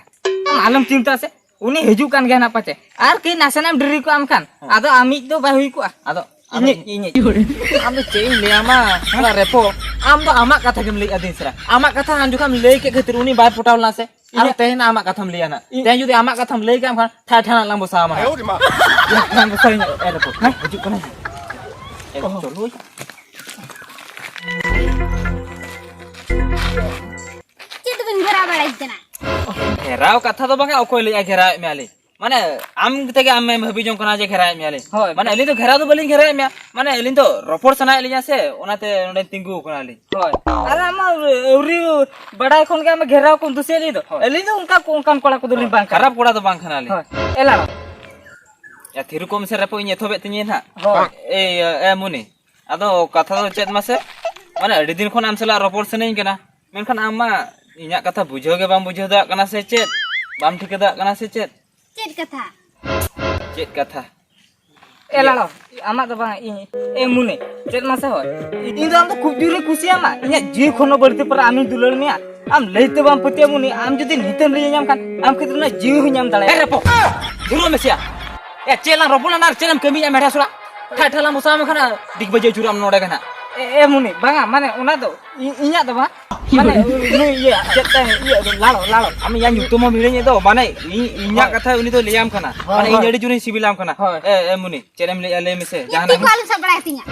ᱟᱢ ᱟᱞᱚᱢ ᱪᱤᱱᱛᱟᱹᱜᱼᱟ ᱥᱮ, ᱩᱱᱤ ᱦᱤᱡᱩᱜ ᱠᱟᱱ ᱜᱮᱭᱟ ᱱᱟᱜ ᱯᱟᱪᱮ᱾ ᱟᱨ ᱠᱟᱹᱡ ᱱᱟᱥᱮᱱᱟᱜ ᱮᱢ ᱰᱮᱨᱤ ᱠᱚᱜᱼᱟ ᱟᱢ ᱠᱷᱟᱱ, ᱦᱮᱸ᱾ ᱟᱫᱚ ᱟᱢᱤᱡ ᱫᱚ ᱵᱟᱭ ᱦᱩᱭ ᱠᱚᱜᱼᱟ᱾ ᱟᱫᱚ ᱟᱢ ᱤᱧᱤᱡ, ᱤᱧᱤᱡ᱾ ᱟᱢ ᱫᱚ ᱪᱮᱫ ᱤᱧ ᱞᱟᱹᱭᱟᱢᱟ, ᱥᱟᱞᱟ ᱨᱮᱯᱚ? ᱟᱢ ᱫᱚ ᱟᱢᱟᱜ ᱠᱟᱛᱷᱟ ᱜᱮᱢ ᱞᱟᱹᱭᱮᱫᱼᱟ ᱫᱤᱱ ᱥᱟᱨᱟ᱾ ᱟᱢᱟᱜ ᱠᱟᱛᱷᱟ ᱟᱢ ᱡᱚᱠᱷᱚᱱ ᱞᱟᱹᱭ ᱠᱮᱫ ᱠᱷᱟᱹᱛᱤᱨ ᱩᱱᱤ ᱵᱟᱭ ᱯᱚᱴᱟᱣ ᱞᱮᱱᱟ ᱥᱮ? ᱟᱨᱚ ᱤᱧᱟᱹᱜ ᱛᱮᱦᱮᱧ ᱟᱢᱟᱜ ᱠᱟᱛᱷᱟᱢ ᱞᱟᱹᱭᱟ ᱱᱟᱜ᱾ ᱤᱧ ᱛᱮᱦᱮᱧ ᱡᱩᱫᱤ ᱟᱢᱟᱜ ᱠᱟᱛᱷᱟᱢ ᱞᱟᱹᱭ ᱠᱟᱜ ᱠᱷᱟᱱ, ᱴᱷᱟᱭ ᱴᱷᱟᱭ ᱞᱟᱝ ᱵᱚᱥᱟᱣ ᱟᱢᱟ ᱱᱟᱜ᱾ ᱟᱭᱳ ᱨᱮ ᱢᱟ᱾ ᱴᱷᱟᱭ ᱵᱚᱥᱟᱣ ᱤᱧ᱾ ᱮ ᱨᱮᱯᱚ, ᱦᱮᱸ? ᱦᱤᱡᱩᱜ ᱠᱟᱱᱟ᱾ ᱮ, ᱚ᱾ ᱪᱚᱞᱚ᱾ ᱪᱮᱫ ᱫᱚᱵᱤᱱ ᱜᱷᱮᱨᱟᱣ ᱵᱟᱲᱟᱭ ᱠᱟᱱᱟ? ᱜᱷᱮᱨᱟᱣ ᱠᱟᱛᱷᱟ ᱫᱚ ᱵᱟᱝᱟ, ᱚᱠᱚᱭ ᱞᱟᱹᱭᱮᱜᱼᱟ ᱜᱷᱮᱨᱟᱣᱮᱫ ᱢᱮᱭᱟ ᱞᱤᱧ? ᱢᱟᱱᱮ, ᱟᱢ ᱛᱮᱜᱮ ᱟᱢᱮᱢ ᱵᱷᱟᱹᱵᱤ ᱡᱚᱝ ᱠᱟᱱᱟ ᱡᱮ ᱜᱷᱮᱨᱟᱣᱮᱫ ᱢᱮᱭᱟ ᱞᱤᱧ᱾ ᱦᱳᱭ᱾ ᱢᱟᱱᱮ, ᱟᱹᱞᱤᱧ ᱫᱚ ᱜᱷᱮᱨᱟᱣ ᱫᱚ ᱵᱟᱹᱞᱤᱧ ᱜᱷᱮᱨᱟᱣᱮᱫ ᱢᱮᱭᱟ, ᱢᱟᱱᱮ, ᱟᱹᱞᱤᱧ ᱫᱚ ᱨᱚᱯᱚᱲ ᱥᱟᱱᱟᱭᱮᱫ ᱞᱤᱧᱟ ᱥᱮ, ᱚᱱᱟᱛᱮ ᱱᱚᱸᱰᱮ ᱛᱤᱸᱜᱩ ᱟᱠᱟᱱᱟᱞᱤᱧ᱾ ᱦᱳᱭ᱾ ᱟᱨ ᱟᱢᱟᱜ ᱟᱹᱣᱨᱤ ᱵᱟᱰᱟᱭ ᱠᱷᱚᱱ ᱜᱮ ᱟᱢ ᱜᱷᱮᱨᱟᱣ ᱠᱚᱢ ᱫᱩᱥᱤᱭᱮᱫ ᱞᱤᱧ ᱫᱚ᱾ ᱦᱳᱭ᱾ ᱟᱹᱞᱤᱧ ᱫᱚ ᱚᱱᱠᱟ ᱠᱚ, ᱚᱱᱠᱟᱱ ᱠᱚᱲᱟ ᱠᱚᱫᱚ ᱞᱤᱧ ᱵᱟᱝ ᱠᱟᱱᱟ᱾ ᱠᱷᱟᱨᱟᱯ ᱠᱚᱲᱟ ᱫᱚ ᱵᱟᱝ ᱠᱟᱱᱟᱞᱤᱧ᱾ ᱦᱳᱭ᱾ ᱮᱞᱟ᱾ ᱭᱟ, ᱛᱷᱤᱨ ᱠᱚᱢ ᱥᱮ ᱨᱮᱯᱚ, ᱤᱧ ᱮᱛᱚᱦᱚᱵᱮᱫ ᱛᱤᱧᱟᱹ ᱱᱟᱦᱟᱜ᱾ ᱦᱳᱭ᱾ ᱮᱭ, ᱮ, ᱢᱩᱱᱤ, ᱟᱫᱚ ᱠᱟᱛᱷᱟ ᱫᱚ ᱪᱮᱫ ᱢᱟᱥᱮ? ᱢᱟᱱᱮ, ᱟᱹᱰᱤ ᱫᱤᱱ ᱠᱷᱚᱱ ᱟᱢ ᱥᱟᱞᱟᱜ ᱨᱚᱯᱚᱲ ᱥᱟᱱᱟᱧ ᱠᱟᱱᱟ, ᱢᱮᱱᱠᱷᱟᱱ ᱟᱢ ᱢᱟ ᱤᱧᱟᱹᱜ ᱠᱟᱛᱷᱟ ᱵᱩᱡᱷᱟᱹᱣ ᱜᱮ ᱵᱟᱢ ᱵᱩᱡᱷᱟᱹᱣ ᱫᱟᱲᱮᱭᱟᱜ ᱠᱟᱱᱟ ᱥᱮ ᱪᱮᱫ? ᱵᱟᱢ ᱴᱷᱤᱠᱟᱹ ᱫᱟᱲᱮᱭᱟᱜ ᱠᱟᱱᱟ ᱥᱮ ᱪᱮᱫ? ᱪᱮᱫ ᱠᱟᱛᱷᱟ? ᱪᱮᱫ ᱠᱟᱛᱷᱟ? ᱮ ᱞᱟᱞᱚ, ᱟᱢᱟᱜ ᱫᱚ ᱵᱟᱝ, ᱤᱧ᱾ ᱮ ᱢᱩᱱᱤ, ᱪᱮᱫ ᱢᱟᱥᱮ ᱦᱳᱭ? ᱤᱧ ᱫᱚ ᱟᱢ ᱫᱚ ᱠᱷᱩᱵ ᱡᱳᱨᱤᱧ ᱠᱩᱥᱤᱭᱟᱢᱟ᱾ ᱤᱧᱟᱹᱜ ᱡᱤᱣᱤ ᱠᱷᱚᱱ ᱦᱚᱸ ᱵᱟᱹᱲᱛᱤ ᱯᱟᱨᱟ ᱟᱢᱤᱧ ᱫᱩᱞᱟᱹᱲ ᱢᱮᱭᱟ᱾ ᱟᱢ ᱞᱟᱹᱭ ᱛᱮ ᱵᱟᱢ ᱯᱟᱹᱛᱭᱟᱹᱣ ᱢᱩᱱᱤ, ᱟᱢ ᱡᱩᱫᱤ ᱱᱤᱛᱮᱢ ᱞᱟᱹᱭ ᱧᱟᱢ ᱠᱷᱟᱱ, ᱟᱢ ᱠᱷᱟᱹᱛᱤᱨ ᱨᱮᱱᱟᱜ ᱡᱤᱣᱤ ᱦᱚᱸᱧ ᱮᱢ ᱫᱟᱲᱮᱭᱟᱜᱼᱟ᱾ ᱮ ᱨᱮᱯᱚ! ᱫᱷᱩᱨᱟᱹ ᱢᱮᱥᱮᱭᱟ᱾ ᱮ, ᱪᱮᱫ ᱞᱟᱝ ᱨᱚᱯᱚᱲ ᱞᱮᱱᱟ ᱟᱨ ᱪᱮᱫ ᱮᱢ ᱠᱟᱹᱢᱤᱭᱟ ᱢᱮᱰᱷᱟ ᱥᱚᱲᱟ? ᱴᱷᱟᱭ ᱴᱷᱟᱭ ᱞᱟᱝ ᱵᱚᱥᱟᱣ ᱢᱮ ᱠᱷᱟᱱ ᱰᱤᱜ ᱵᱟᱡᱮ ᱟᱹᱪᱩᱨᱚᱜ ᱟᱢ ᱱᱚᱰᱮ ᱜᱮ ᱱᱟᱜ᱾ ᱮ, ᱮ ᱢᱩᱱᱤ, ᱵᱟᱝᱟ, ᱢᱟᱱᱮ ᱚᱱᱟ ᱫᱚ ᱤ-, ᱤᱧᱟᱹᱜ ᱫᱚ ᱵᱟᱝ᱾ ᱢᱟᱱᱮ, ᱩᱱᱤ ᱤᱭᱟᱹ, ᱪᱮᱫ ᱛᱟᱭ, ᱤᱭᱟᱹ, ᱞᱟᱲᱚ, ᱞᱟᱲᱚ᱾ ᱟᱢ ᱤᱧᱟᱜ ᱧᱩᱛᱩᱢ ᱦᱚᱸᱢ ᱦᱤᱲᱤᱧᱮᱫ ᱫᱚ, ᱢᱟᱱᱮ, ᱤᱧ, ᱤᱧᱟᱜ ᱦᱳᱭ᱾ ᱠᱟᱛᱷᱟ ᱩᱱᱤ ᱫᱚ ᱞᱟᱹᱭᱟᱢ ᱠᱟᱱᱟ᱾ ᱦᱳᱭ, ᱢᱟᱱᱮ, ᱤᱧ ᱦᱳᱭ᱾ ᱟᱹᱰᱤ ᱡᱳᱨᱤᱧ ᱥᱤᱵᱤᱞᱟᱢ ᱠᱟᱱᱟ᱾ ᱦᱳᱭ᱾ ᱮ, ᱮ, ᱢᱩᱱᱤ, ᱪᱮᱫ ᱮᱢ ᱞᱟᱹᱭᱮᱜᱼᱟ, ᱞᱟᱹᱭ ᱢᱮᱥᱮ, ᱡᱟᱦᱟᱱᱟᱜ ᱛᱤ ᱠᱚ ᱟᱞᱚᱢ ᱥᱟᱵ ᱵᱟᱲᱟᱭ ᱛᱤᱧᱟ᱾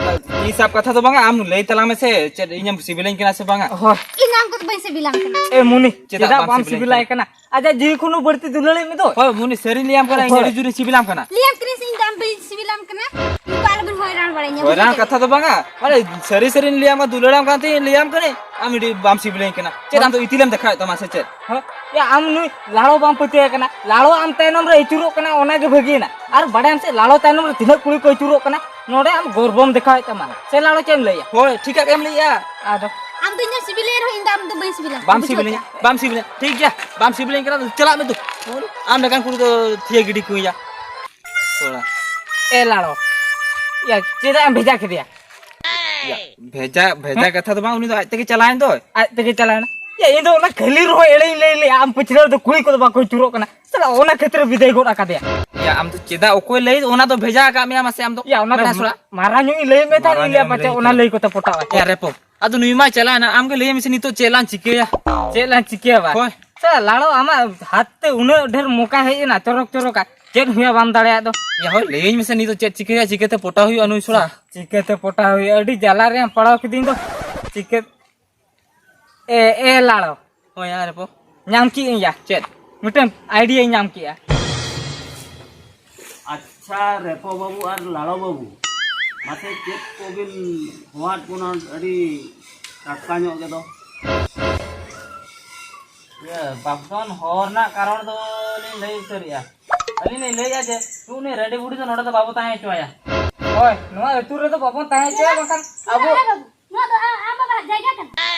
ᱛᱤ ᱥᱟᱵ ᱠᱟᱛᱷᱟ ᱫᱚ ᱵᱟᱝᱟ, ᱟᱢ ᱞᱟᱹᱭ ᱛᱟᱞᱟᱝ ᱢᱮᱥᱮ, ᱪᱮᱫ ᱤᱧᱮᱢ ᱥᱤᱵᱤᱞᱟᱹᱧ ᱠᱟᱱᱟ ᱥᱮ ᱵᱟᱝᱟ? ᱦᱳᱭ᱾ ᱤᱧ ᱟᱢ ᱠᱚᱫᱚ ᱵᱟᱹᱧ ᱥᱤᱵᱤᱞᱟᱢ ᱠᱟᱱᱟ᱾ ᱮ, ᱢᱩᱱᱤ, ᱪᱮᱫᱟᱜ ᱪᱮᱫᱟᱜ ᱵᱟᱢ ᱵᱟᱢ ᱥᱤᱵᱤᱞᱟᱹᱧ ᱥᱤᱵᱤᱞᱟᱭ ᱠᱟᱱᱟ? ᱠᱟᱱᱟ? ᱟᱡᱟᱜ ᱡᱤᱣᱤ ᱠᱷᱚᱱ ᱦᱚᱸ ᱵᱟᱹᱲᱛᱤ ᱫᱩᱞᱟᱹᱲᱮᱫ ᱢᱮ ᱫᱚ᱾ ᱦᱳᱭ, ᱢᱩᱱᱤ, ᱥᱟᱹᱨᱤᱧ ᱞᱟᱹᱭᱟᱢ ᱠᱟᱱᱟ, ᱤᱧ ᱦᱳᱭ᱾ ᱟᱹᱰᱤ ᱡᱳᱨᱤᱧ ᱥᱤᱵᱤᱞᱟᱢ ᱠᱟᱱᱟ᱾ ᱞᱟᱹᱭᱟᱢ ᱠᱟᱹᱱᱟᱹᱧ ᱥᱮ ᱤᱧ ᱫᱚ ᱟᱢ ᱵᱟᱹᱧ ᱥᱤᱵᱤᱞᱟᱢ ᱠᱟᱱᱟ? ᱱᱚᱝᱠᱟ ᱟᱞᱚᱵᱤᱱ ᱦᱚᱭᱨᱟᱱ ᱵᱟᱲᱟᱭᱤᱧᱟ, ᱦᱚᱭᱨᱟᱱ ᱵᱩᱡᱷᱟᱹᱣ ᱠᱮᱫᱟ? ᱠᱟᱛᱷᱟ ᱫᱚ ᱵᱟᱝᱟ, ᱢᱟᱱᱮ, ᱥᱟᱹᱨᱤ ᱥᱟᱹᱨᱤᱧ ᱞᱟᱹᱭᱟᱢ ᱠᱟᱱᱟ, ᱫᱩᱞᱟᱹᱲᱟᱢ ᱠᱟᱱ ᱛᱤᱧ ᱞᱟᱹᱭᱟᱢ ᱠᱟᱹᱱᱟᱹᱧ, ᱟᱢ ᱟᱹᱰᱤ ᱵᱟᱢ ᱥᱤᱵᱤᱞᱟᱹᱧ ᱠᱟᱱᱟ᱾ ᱪᱮᱫ, ᱟᱢ ᱫᱚ ᱤᱛᱤᱞᱮᱢ ᱫᱮᱠᱷᱟᱣᱮᱫ ᱛᱟᱢᱟ ᱥᱮ ᱪᱮᱫ? ᱦᱮᱸ? ᱭᱟ, ᱟᱢ ᱱᱩᱭ ᱞᱟᱲᱚ ᱵᱟᱢ ᱯᱟᱹᱛᱭᱟᱹᱣ ᱠᱟᱱᱟ? ᱞᱟᱲᱚ ᱟᱢ ᱛᱟᱭᱱᱚᱢ ᱨᱮ ᱟᱹᱪᱩᱨᱚᱜ ᱠᱟᱱᱟ, ᱚᱱᱟ ᱜᱮ ᱵᱷᱟᱹᱜᱤᱭᱮᱱᱟ᱾ ᱟᱨ ᱵᱟᱲᱟᱭᱟᱢ ᱥᱮ, ᱞᱟᱲᱚ ᱛᱟᱭᱱᱚᱢ ᱨᱮ ᱛᱤᱱᱟᱹᱜ ᱠᱩᱲᱤ ᱠᱚ ᱟᱹᱪᱩᱨᱚᱜ ᱠᱟᱱᱟ, ᱱᱚᱰᱮ ᱟᱢ ᱜᱚᱨᱵᱚᱢ ᱫᱮᱠᱷᱟᱣᱮᱫ ᱛᱟᱢᱟ᱾ ᱥᱮ ᱞᱟᱲᱚ, ᱪᱮᱫ ᱮᱢ ᱞᱟᱹᱭᱟ? ᱦᱳᱭ, ᱴᱷᱤᱠᱟᱜ ᱮᱢ ᱞᱟᱹᱭᱮᱜᱼᱟ᱾ ᱟᱫᱚ ᱟᱢ ᱫᱚ ᱤᱧᱮᱢ ᱥᱤᱵᱤᱞᱤᱧ ᱨᱮᱦᱚᱸ ᱤᱧ ᱫᱚ ᱟᱢ ᱫᱚ ᱵᱟᱹᱧ ᱥᱤᱵᱤᱞᱟ᱾ ᱵᱟᱢ ᱵᱩᱡᱷᱟᱹᱣ ᱥᱤᱵᱤᱞᱤᱧᱟ, ᱠᱮᱫᱟ? ᱵᱟᱢ ᱥᱤᱵᱤᱞᱤᱧᱟ᱾ ᱴᱷᱤᱠ ᱜᱮᱭᱟ, ᱵᱟᱢ ᱥᱤᱵᱤᱞᱤᱧ ᱠᱟᱱᱟ, ᱪᱟᱞᱟᱜ ᱢᱮ ᱛᱚ᱾ ᱟᱢ ᱞᱮᱠᱟᱱ ᱠᱩᱲᱤ ᱫᱚ ᱛᱷᱤᱭᱟᱹ ᱜᱤᱰᱤ ᱠᱚ ᱦᱩᱭᱟ᱾ ᱛᱷᱚᱲᱟ᱾ ᱮ ᱞᱟᱲᱚ, ᱭᱟ, ᱪᱮᱫᱟᱜ ᱮᱢ ᱵᱷᱮᱡᱟ ᱠᱮᱫᱮᱭᱟ? ᱭᱟ, ᱵᱷᱮᱡᱟ, ᱵᱷᱮᱡᱟ ᱦᱮᱸ? ᱠᱟᱛᱷᱟ ᱫᱚ ᱵᱟᱝ, ᱩᱱᱤ ᱫᱚ ᱟᱡ ᱛᱮᱜᱮ ᱪᱟᱞᱟᱣᱮᱱ ᱫᱚᱭ᱾ ᱟᱡ ᱛᱮᱜᱮ ᱪᱟᱞᱟᱣᱮᱱᱟ᱾ ᱭᱟ, ᱤᱧ ᱫᱚ ᱚᱱᱟ ᱠᱷᱟᱹᱞᱤ ᱨᱮᱦᱚᱸ ᱮᱲᱮᱧ ᱞᱟᱹᱭ ᱞᱮᱜᱼᱟ, ᱟᱢ ᱯᱟᱹᱪᱷᱞᱟᱹ ᱨᱮᱫᱚ ᱠᱩᱲᱤ ᱠᱚᱫᱚ ᱵᱟᱠᱚ ᱟᱹᱪᱩᱨᱚᱜ ᱠᱟᱱᱟ᱾ ᱥᱟᱞᱟ, ᱚᱱᱟ ᱠᱷᱟᱹᱛᱤᱨ ᱵᱤᱫᱟᱹᱭ ᱜᱚᱫ ᱟᱠᱟᱫᱮᱭᱟ᱾ ᱭᱟ, ᱟᱢ ᱫᱚ ᱪᱮᱫᱟᱜ, ᱚᱠᱚᱭ ᱞᱟᱹᱭ, ᱚᱱᱟ ᱫᱚ ᱵᱷᱮᱡᱟ ᱟᱠᱟᱫ ᱢᱮᱭᱟ ᱢᱟᱥᱮ ᱟᱢ ᱫᱚ? ᱭᱟ, ᱚᱱᱟ ᱢᱮᱱᱟ ᱫᱚ ᱥᱚᱲᱟ᱾ ᱢᱟᱨᱟᱝ ᱧᱚᱜ ᱤᱧ ᱞᱟᱹᱭ ᱢᱮ ᱛᱟᱦᱮᱸᱫ, ᱢᱟᱨᱟᱝ ᱤᱧ ᱞᱟᱹᱭᱟ ᱧᱚᱜ ᱮᱢ ᱯᱟᱪᱮ ᱞᱟᱹᱭ ᱚᱱᱟ ᱠᱮᱫᱟ᱾ ᱞᱟᱹᱭ ᱠᱚᱛᱮ ᱯᱚᱴᱟᱣᱟᱭ᱾ ᱭᱟ, ᱨᱮᱯᱚ, ᱟᱫᱚ ᱱᱩᱭ ᱢᱟ ᱪᱟᱞᱟᱣᱮᱱᱟ, ᱟᱢ ᱜᱮ ᱞᱟᱹᱭ ᱢᱮᱥᱮ ᱱᱤᱛᱚᱜ ᱪᱮᱫ ᱞᱟᱝ ᱪᱤᱠᱟᱹᱭᱟ? ᱪᱮᱫ ᱞᱟᱝ ᱪᱤᱠᱟᱹᱭᱟ ᱵᱟ? ᱦᱳᱭ᱾ ᱥᱟᱞᱟ, ᱞᱟᱲᱚ, ᱟᱢᱟᱜ ᱦᱟᱛ ᱛᱮ ᱩᱱᱟᱹᱜ ᱰᱷᱮᱨ ᱢᱚᱠᱟ ᱦᱮᱡ ᱮᱱᱟ, ᱪᱚᱨᱚᱠ ᱪᱚᱨᱚᱠ, ᱟᱨ ᱪᱮᱫ ᱦᱩᱭᱩᱜᱼᱟ ᱵᱟᱢ ᱫᱟᱲᱮᱭᱟᱜ ᱫᱚ? ᱭᱟ, ᱦᱳᱭ, ᱞᱟᱹᱭᱟᱹᱧ ᱢᱮᱥᱮ ᱱᱤᱛᱚᱜ ᱪᱮᱫ ᱪᱤᱠᱟᱹᱭᱟ, ᱪᱤᱠᱟᱹᱛᱮ ᱯᱚᱴᱟᱣ ᱦᱩᱭᱩᱜᱼᱟ ᱱᱩᱭ ᱥᱚᱲᱟ? ᱪᱤᱠᱟᱹᱛᱮ ᱯᱚᱴᱟᱣ ᱦᱩᱭᱩᱜᱼᱟ? ᱟᱹᱰᱤ ᱡᱟᱞᱟ ᱨᱮᱢ ᱯᱟᱲᱟᱣ ᱠᱤᱫᱤᱧ ᱫᱚ᱾ ᱪᱤᱠᱟᱹ, ᱮ, ᱮ ᱞᱟᱲᱚ᱾ ᱦᱳᱭ, ᱟᱨ ᱨᱮᱯᱚ? ᱧᱟᱢ ᱠᱮᱜ ᱟᱹᱧ ᱭᱟ᱾ ᱪᱮᱫ? ᱢᱤᱫᱴᱟᱝ ᱟᱭᱰᱤᱭᱟᱧ ᱧᱟᱢ ᱠᱮᱜᱼᱟ᱾ ᱟᱪᱪᱷᱟ, ᱨᱮᱯᱚ ᱵᱟᱹᱵᱩ ᱟᱨ ᱞᱟᱲᱚ ᱵᱟᱹᱵᱩ, ᱢᱟᱥᱮ ᱪᱮᱫ ᱠᱚᱵᱤᱱ ᱦᱚᱦᱚᱣᱟᱫ ᱵᱚᱱᱟ ᱟᱹᱰᱤ ᱴᱟᱴᱠᱟ ᱧᱚᱜ ᱜᱮᱫᱚ? ᱤᱭᱟᱹ, ᱵᱟᱯᱫᱷᱚᱱ ᱦᱚᱦᱚ ᱨᱮᱱᱟᱜ ᱠᱟᱨᱚᱱ ᱫᱚ ᱞᱤᱧ ᱞᱟᱹᱭ ᱩᱛᱟᱹᱨᱮᱜᱼᱟ᱾ ᱟᱹᱞᱤᱧ ᱞᱤᱧ ᱞᱟᱹᱭᱮᱜᱼᱟ ᱡᱮ, ᱩᱱᱤ ᱨᱟᱺᱰᱤ ᱵᱩᱰᱷᱤ ᱫᱚ ᱱᱚᱰᱮ ᱫᱚ ᱵᱟᱵᱚ ᱛᱟᱦᱮᱸ ᱦᱚᱪᱚᱣᱟᱭᱟ᱾ ᱦᱳᱭ, ᱱᱚᱣᱟ ᱟᱹᱛᱩ ᱨᱮᱫᱚ ᱵᱟᱵᱚᱱ ᱛᱟᱦᱮᱸ ᱦᱚᱪᱚᱣᱟᱭᱟ, ᱵᱟᱝᱠᱷᱟᱱ ᱟᱵᱚ ᱱᱚᱣᱟ ᱫᱚ ᱟ-, ᱟᱢ ᱵᱟᱵᱟᱣᱟᱜ ᱡᱟᱭᱜᱟ ᱠᱟᱱᱟ᱾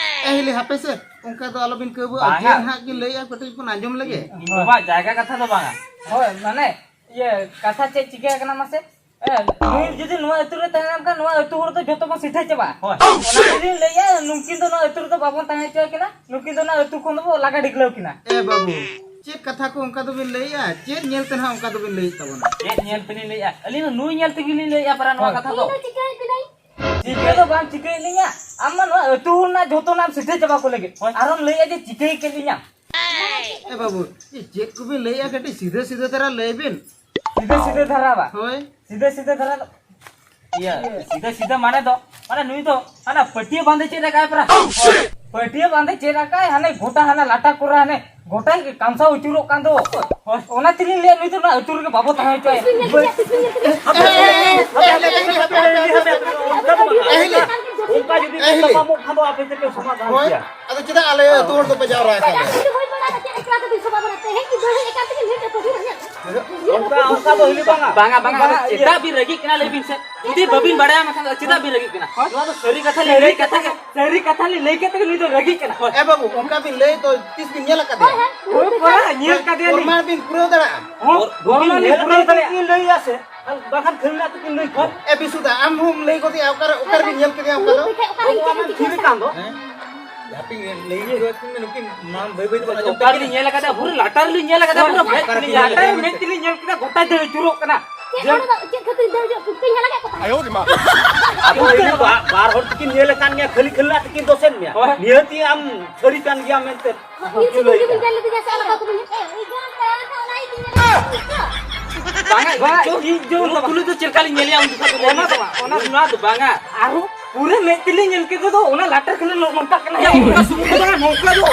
ᱮ ᱦᱤᱞᱤ, ᱦᱟᱯᱮ ᱥᱮ, ᱚᱱᱠᱟ ᱫᱚ ᱟᱞᱚᱵᱤᱱ ᱠᱟᱹᱣᱵᱟᱹᱜᱼᱟ᱾ ᱵᱟᱝᱟ᱾ ᱪᱮᱫ ᱦᱟᱸᱜ ᱠᱤᱱ ᱞᱟᱹᱭᱮᱜᱼᱟ, ᱠᱟᱹᱴᱤᱡ ᱵᱚᱱ ᱟᱸᱡᱚᱢ ᱞᱮᱜᱮ᱾ ᱤᱧ ᱵᱟᱵᱟᱣᱟᱜ ᱡᱟᱭᱜᱟ ᱠᱟᱛᱷᱟ ᱫᱚ ᱵᱟᱝᱟ᱾ ᱦᱳᱭ, ᱢᱟᱱᱮ, ᱤᱭᱟᱹ, ᱠᱟᱛᱷᱟ ᱪᱮᱫ ᱪᱤᱠᱟᱹ ᱟᱠᱟᱱᱟ ᱢᱟᱥᱮ? ᱮ, ᱱᱩᱭ ᱡᱩᱫᱤ ᱱᱚᱣᱟ ᱟᱹᱛᱩ ᱨᱮ ᱛᱟᱦᱮᱸ ᱞᱮᱱᱠᱷᱟᱱ, ᱱᱚᱣᱟ ᱟᱹᱛᱩ ᱦᱚᱲ ᱫᱚ ᱡᱚᱛᱚ ᱵᱚᱱ ᱥᱤᱴᱷᱟᱹ ᱪᱟᱵᱟᱜᱼᱟ᱾ ᱦᱳᱭ᱾ ᱚᱱᱟ ᱛᱮᱞᱤᱧ ᱞᱟᱹᱭᱮᱜᱼᱟ, ᱱᱩᱠᱤᱱ ᱫᱚ ᱱᱚᱣᱟ ᱟᱹᱛᱩ ᱨᱮᱫᱚ ᱵᱟᱵᱚᱱ ᱛᱟᱦᱮᱸ ᱦᱚᱪᱚ ᱟᱹᱠᱤᱱᱟ, ᱱᱩᱠᱤᱱ ᱫᱚ ᱱᱚᱣᱟ ᱟᱹᱛᱩ ᱠᱷᱚᱱ ᱫᱚᱵᱚ ᱞᱟᱜᱟ ᱰᱷᱤᱠᱞᱟᱹᱣ ᱠᱤᱱᱟ᱾ ᱮ ᱵᱟᱹᱵᱩ, ᱪᱮᱫ ᱠᱟᱛᱷᱟ ᱠᱚ ᱚᱱᱠᱟ ᱫᱚᱵᱤᱱ ᱞᱟᱹᱭᱮᱜᱼᱟ? ᱪᱮᱫ ᱧᱮᱞ ᱛᱮ ᱱᱟᱦᱟᱜ ᱚᱱᱠᱟ ᱫᱚᱵᱤᱱ ᱞᱟᱹᱭᱮᱫ ᱛᱟᱵᱚᱱᱟ? ᱪᱮᱫ ᱧᱮᱞ ᱛᱮᱞᱤᱧ ᱞᱟᱹᱭᱮᱜᱼᱟ? ᱟᱹᱞᱤᱧ ᱫᱚ ᱱᱩᱭ ᱧᱮᱞ ᱛᱮᱜᱮ ᱞᱤᱧ ᱞᱟᱹᱭᱮᱜᱼᱟ ᱯᱟᱨᱟ ᱱᱚᱣᱟ ᱦᱳᱭ᱾ ᱠᱟᱛᱷᱟ ᱫᱚ᱾ ᱤᱧ ᱫᱚ ᱪᱤᱠᱟᱹᱭᱮᱫ ᱵᱮᱱᱟᱹᱧ? ᱪᱤᱠᱟᱹ ᱫᱚ ᱵᱟᱝ ᱪᱤᱠᱟᱹᱭᱮᱫ ᱞᱤᱧᱟ, ᱟᱢ ᱢᱟ ᱱᱚᱣᱟ ᱟᱹᱛᱩ ᱨᱮᱱᱟᱜ ᱡᱷᱚᱛᱚᱱᱟᱜ ᱮᱢ ᱥᱤᱫᱷᱟᱹ ᱪᱟᱵᱟ ᱠᱚ ᱞᱟᱹᱜᱤᱫ᱾ ᱦᱳᱭ᱾ ᱟᱨᱚᱢ ᱞᱟᱹᱭᱮᱫᱼᱟ ᱡᱮ ᱪᱤᱠᱟᱹᱭ ᱠᱮᱫ ᱞᱤᱧᱟᱢ? ᱮ ᱵᱟᱹᱵᱩ, ᱮ, ᱪᱮᱫ ᱠᱚᱵᱤᱱ ᱞᱟᱹᱭᱮᱫᱼᱟ? ᱠᱟᱹᱴᱤᱡ ᱥᱤᱫᱷᱟᱹ ᱥᱤᱫᱷᱟᱹ ᱫᱷᱟᱨᱟ ᱞᱟᱹᱭ ᱵᱤᱱ᱾ ᱥᱤᱫᱷᱟᱹ ᱥᱤᱫᱷᱟᱹ ᱫᱷᱟᱨᱟ ᱵᱟ? ᱦᱳᱭ᱾ ᱥᱤᱫᱷᱟᱹ ᱥᱤᱫᱷᱟᱹ ᱫᱷᱟᱨᱟ ᱫᱚ? ᱤᱭᱟᱹ, ᱥᱤᱫᱷᱟᱹ ᱥᱤᱫᱷᱟᱹ ᱢᱟᱱᱮ ᱫᱚ, ᱢᱟᱱᱮ ᱱᱩᱭ ᱫᱚ ᱦᱟᱱᱟ ᱯᱟᱹᱴᱭᱟᱹ ᱵᱟᱸᱫᱮ ᱪᱮᱫ ᱞᱮᱠᱟᱭ ᱯᱮᱨᱟ? ᱯᱟᱹᱴᱭᱟᱹ ᱵᱟᱸᱫᱮ ᱪᱮᱫ ᱞᱮᱠᱟᱭ, ᱦᱟᱱᱮ ᱜᱚᱴᱟ ᱦᱟᱱᱟ ᱞᱟᱴᱟ ᱠᱚᱨᱮ ᱦᱟᱱᱮ ᱜᱚᱴᱟᱭ ᱠᱟᱢᱥᱟᱣ ᱟᱹᱪᱩᱨᱚᱜ ᱠᱟᱱ ᱫᱚ᱾ ᱦᱳᱭ᱾ ᱚᱱᱟ ᱛᱮᱞᱤᱧ ᱞᱟᱹᱭᱟ, ᱱᱩᱭ ᱫᱚ ᱱᱚᱣᱟ ᱟᱹᱛᱩ ᱨᱮᱜᱮ ᱵᱟᱵᱚ ᱛᱟᱦᱮᱸ ᱦᱚᱪᱚᱣᱟᱭᱟ᱾ ᱛᱤᱥ ᱵᱤᱱ ᱧᱮᱞ ᱠᱮᱫᱮᱭᱟ? ᱛᱤᱥ ᱵᱤᱱ ᱧᱮᱞ ᱠᱮᱫᱮᱭᱟ? ᱚᱱᱠᱟ ᱫᱚ ᱵᱟᱝ᱾ ᱮ ᱦᱤᱞᱤ᱾ ᱚᱱᱠᱟ ᱡᱩᱫᱤ ᱮ ᱦᱤᱞᱤ᱾ ᱛᱟᱯᱟᱢᱚᱜ ᱠᱷᱟᱱ ᱫᱚ ᱟᱯᱮ ᱛᱮᱯᱮ ᱥᱚᱢᱟᱫᱷᱟᱱ ᱦᱳᱭ᱾ ᱠᱮᱭᱟ᱾ ᱟᱫᱚ ᱪᱮᱫᱟᱜ ᱟᱞᱮ ᱟᱹᱛᱩ ᱦᱚᱲ ᱫᱚᱯᱮ ᱡᱟᱣᱨᱟ ᱟᱠᱟᱱᱟ? ᱪᱮᱫᱟᱜ ᱥᱮ ᱦᱩᱭ ᱵᱟᱲᱟ ᱠᱟᱛᱮ ᱮᱠᱞᱟ ᱛᱮᱵᱤᱱ ᱥᱚᱵᱷᱟ ᱵᱟᱲᱟ ᱛᱮ ᱦᱮᱡ ᱠᱤ ᱫᱟᱹᱲ ᱦᱮᱡ ᱟᱠᱟᱱ ᱛᱮᱜᱮ ᱞᱟᱹᱭ ᱟᱠᱚ ᱦᱩᱭᱩᱜᱼᱟ᱾ ᱚᱱᱠᱟ, ᱚᱱᱠᱟ ᱫᱚ ᱦᱤᱞᱤ ᱵᱟᱝᱟ᱾ ᱵᱟᱝᱟ, ᱵᱟᱝᱟ, ᱵᱟᱝᱟ, ᱪᱮᱫᱟᱜ ᱵᱤᱱ ᱨᱟᱹᱜᱤᱜ ᱠᱟᱱᱟ ᱞᱟᱹᱭ ᱵᱤᱱ ᱥᱮ? ᱡᱩᱫᱤ ᱵᱟᱹᱵᱤᱱ ᱵᱟᱲᱟᱭᱟ ᱢᱮᱱᱠᱷᱟᱱ ᱫᱚ ᱪᱮᱫᱟᱜ ᱵᱤᱱ ᱨᱟᱹᱜᱤᱜ ᱠᱟᱱᱟ? ᱱᱚᱣᱟ ᱫᱚ ᱥᱟᱹᱨᱤ ᱠᱟᱛᱷᱟ ᱞᱤᱧ ᱞᱟᱹᱭ ᱠᱟᱛᱮ ᱜᱮ, ᱥᱟᱹᱨᱤ ᱠᱟᱛᱷᱟ ᱞᱤᱧ ᱞᱟᱹᱭ ᱠᱟᱛᱮ ᱜᱮ ᱱᱩᱭ ᱫᱚ ᱨᱟᱹᱜᱤᱜ ᱠᱟᱱᱟ᱾ ᱮ ᱵᱟᱹᱵᱩ, ᱚᱱᱠᱟ ᱵᱤᱱ ᱞᱟᱹᱭ ᱫᱚ ᱛᱤᱥ ᱵᱤᱱ ᱧᱮᱞ ᱟᱠᱟᱫᱮᱭᱟ? ᱦᱳᱭ, ᱦᱳᱭ, ᱧᱮᱞ ᱠᱟᱫᱮᱭᱟ ᱞᱤᱧ᱾ ᱯᱨᱚᱢᱟᱱ ᱵᱤᱱ ᱯᱩᱨᱟᱹᱣ ᱫᱟᱲᱮᱭᱟᱜᱼᱟ? ᱦᱚᱸ, ᱯᱨᱚᱢᱟᱱ ᱞᱤᱧ ᱯᱩᱨᱟᱹᱣ ᱫᱟᱲᱮᱭᱟᱜᱼᱟ᱾ ᱵᱟᱠᱷᱟᱱ ᱠᱷᱟᱹᱞᱤ ᱱᱟᱜ ᱛᱮᱠᱤᱱ ᱞᱟᱹᱭ ᱠᱚᱣᱟ᱾ ᱮ ᱵᱤᱥᱩᱫᱟ, ᱟᱢ ᱦᱚᱸᱢ ᱞᱟᱹᱭ ᱜᱚᱫᱮᱜᱼᱟ, ᱚᱠᱟᱨᱮ, ᱚᱠᱟᱨᱮ ᱵᱤᱱ ᱧᱮᱞ ᱠᱮᱫᱮᱭᱟ ᱚᱱᱠᱟ ᱫᱚ? ᱚᱠᱟᱨᱮ ᱵᱟᱹᱵᱩ, ᱟᱢᱮᱢ ᱛᱷᱤᱨ ᱟᱠᱟᱱ ᱫᱚ? ᱦᱮᱸ? ᱦᱟᱯᱮ ᱞᱟᱹᱭ ᱦᱚᱪᱚ ᱟᱹᱠᱤᱱ ᱢᱮ, ᱱᱩᱠᱤᱱ ᱢᱟ ᱵᱟᱹᱭ ᱵᱟᱹᱭ ᱛᱮᱠᱚ ᱟᱸᱡᱚᱢ ᱚᱠᱟᱨᱮ ᱛᱟᱹᱠᱤᱱ᱾ ᱞᱤᱧ ᱧᱮᱞ ᱟᱠᱟᱫᱟ? ᱯᱩᱨᱟᱹ ᱞᱟᱴᱟᱨ ᱨᱮᱞᱤᱧ ᱧᱮᱞ ᱟᱠᱟᱫᱟ, ᱯᱩᱨᱟᱹ ᱚᱠᱟᱨᱮ ᱵᱤᱱ ᱧᱮᱞ ᱞᱟᱴᱟᱨ ᱟᱠᱟᱫᱮᱭᱟ? ᱢᱮᱫ ᱛᱮᱞᱤᱧ ᱧᱮᱞ ᱠᱮᱫᱟ, ᱜᱚᱴᱟ ᱫᱟᱹᱲ ᱟᱹᱪᱩᱨᱚᱜ ᱠᱟᱱᱟ᱾ ᱪᱮᱫ ᱦᱚᱲ ᱫᱚ, ᱪᱮᱫ ᱠᱷᱟᱹᱛᱤᱨ ᱫᱟᱹᱲ ᱟᱹᱪᱩᱨᱚᱜ? ᱯᱩᱴᱠᱟᱹᱧ ᱧᱮᱞ ᱟᱠᱟᱫ ᱠᱚ ᱛᱟᱦᱮᱸᱫ᱾ ᱟᱵᱚ ᱡᱩᱫᱤ ᱵᱟ-, ᱵᱟᱨ ᱦᱚᱲ ᱛᱮᱠᱤᱱ ᱧᱮᱞ ᱟᱠᱟᱱ ᱜᱮᱭᱟ, ᱠᱷᱟᱹᱞᱤ ᱠᱷᱟᱹᱞᱤ ᱛᱮᱠᱤᱱ ᱫᱚᱥᱮᱱ ᱢᱮᱭᱟ᱾ ᱦᱳᱭ᱾ ᱱᱤᱦᱟᱹᱛᱤ ᱟᱢ ᱥᱟᱹᱨᱤ ᱠᱟᱱ ᱜᱮᱭᱟ ᱢᱮᱱᱛᱮ᱾ ᱤᱧ ᱥᱩᱢᱩᱝ ᱜᱮᱵᱤᱱ ᱧᱮᱞ ᱞᱮᱫᱮᱭᱟ ᱥᱮ ᱟᱨ ᱚᱠᱟ ᱠᱚᱵᱤᱱ ᱧᱮᱞ? ᱵᱟᱝᱟ, ᱵᱟᱝᱟ, ᱤᱧ ᱫᱚ ᱩᱱᱤ ᱛᱩᱞᱩᱡ ᱫᱚ ᱪᱮᱫ ᱞᱮᱠᱟ ᱞᱤᱧ ᱧᱮᱞᱮᱭᱟ ᱩᱱ ᱡᱚᱠᱷᱟᱡ ᱫᱚ? ᱚᱱᱟ ᱫᱚ ᱵᱟᱝ, ᱚᱱᱟ ᱫᱚ ᱱᱚᱣᱟ ᱫᱚ ᱵᱟᱝᱟ᱾ ᱟᱨᱦᱚᱸ ᱯᱩᱨᱟᱹ ᱢᱮᱫ ᱛᱮᱞᱤᱧ ᱧᱮᱞ ᱠᱮᱫ ᱫᱚ, ᱚᱱᱟ ᱞᱟᱴᱟᱨ ᱠᱷᱚᱱ ᱱᱚ-, ᱱᱚᱝᱠᱟᱜ ᱠᱟᱱᱟ᱾ ᱭᱟ, ᱚᱱᱠᱟ ᱥᱩᱢᱩᱝ ᱫᱚ ᱵᱟᱝᱟ, ᱱᱚᱝᱠᱟ ᱫᱚ᱾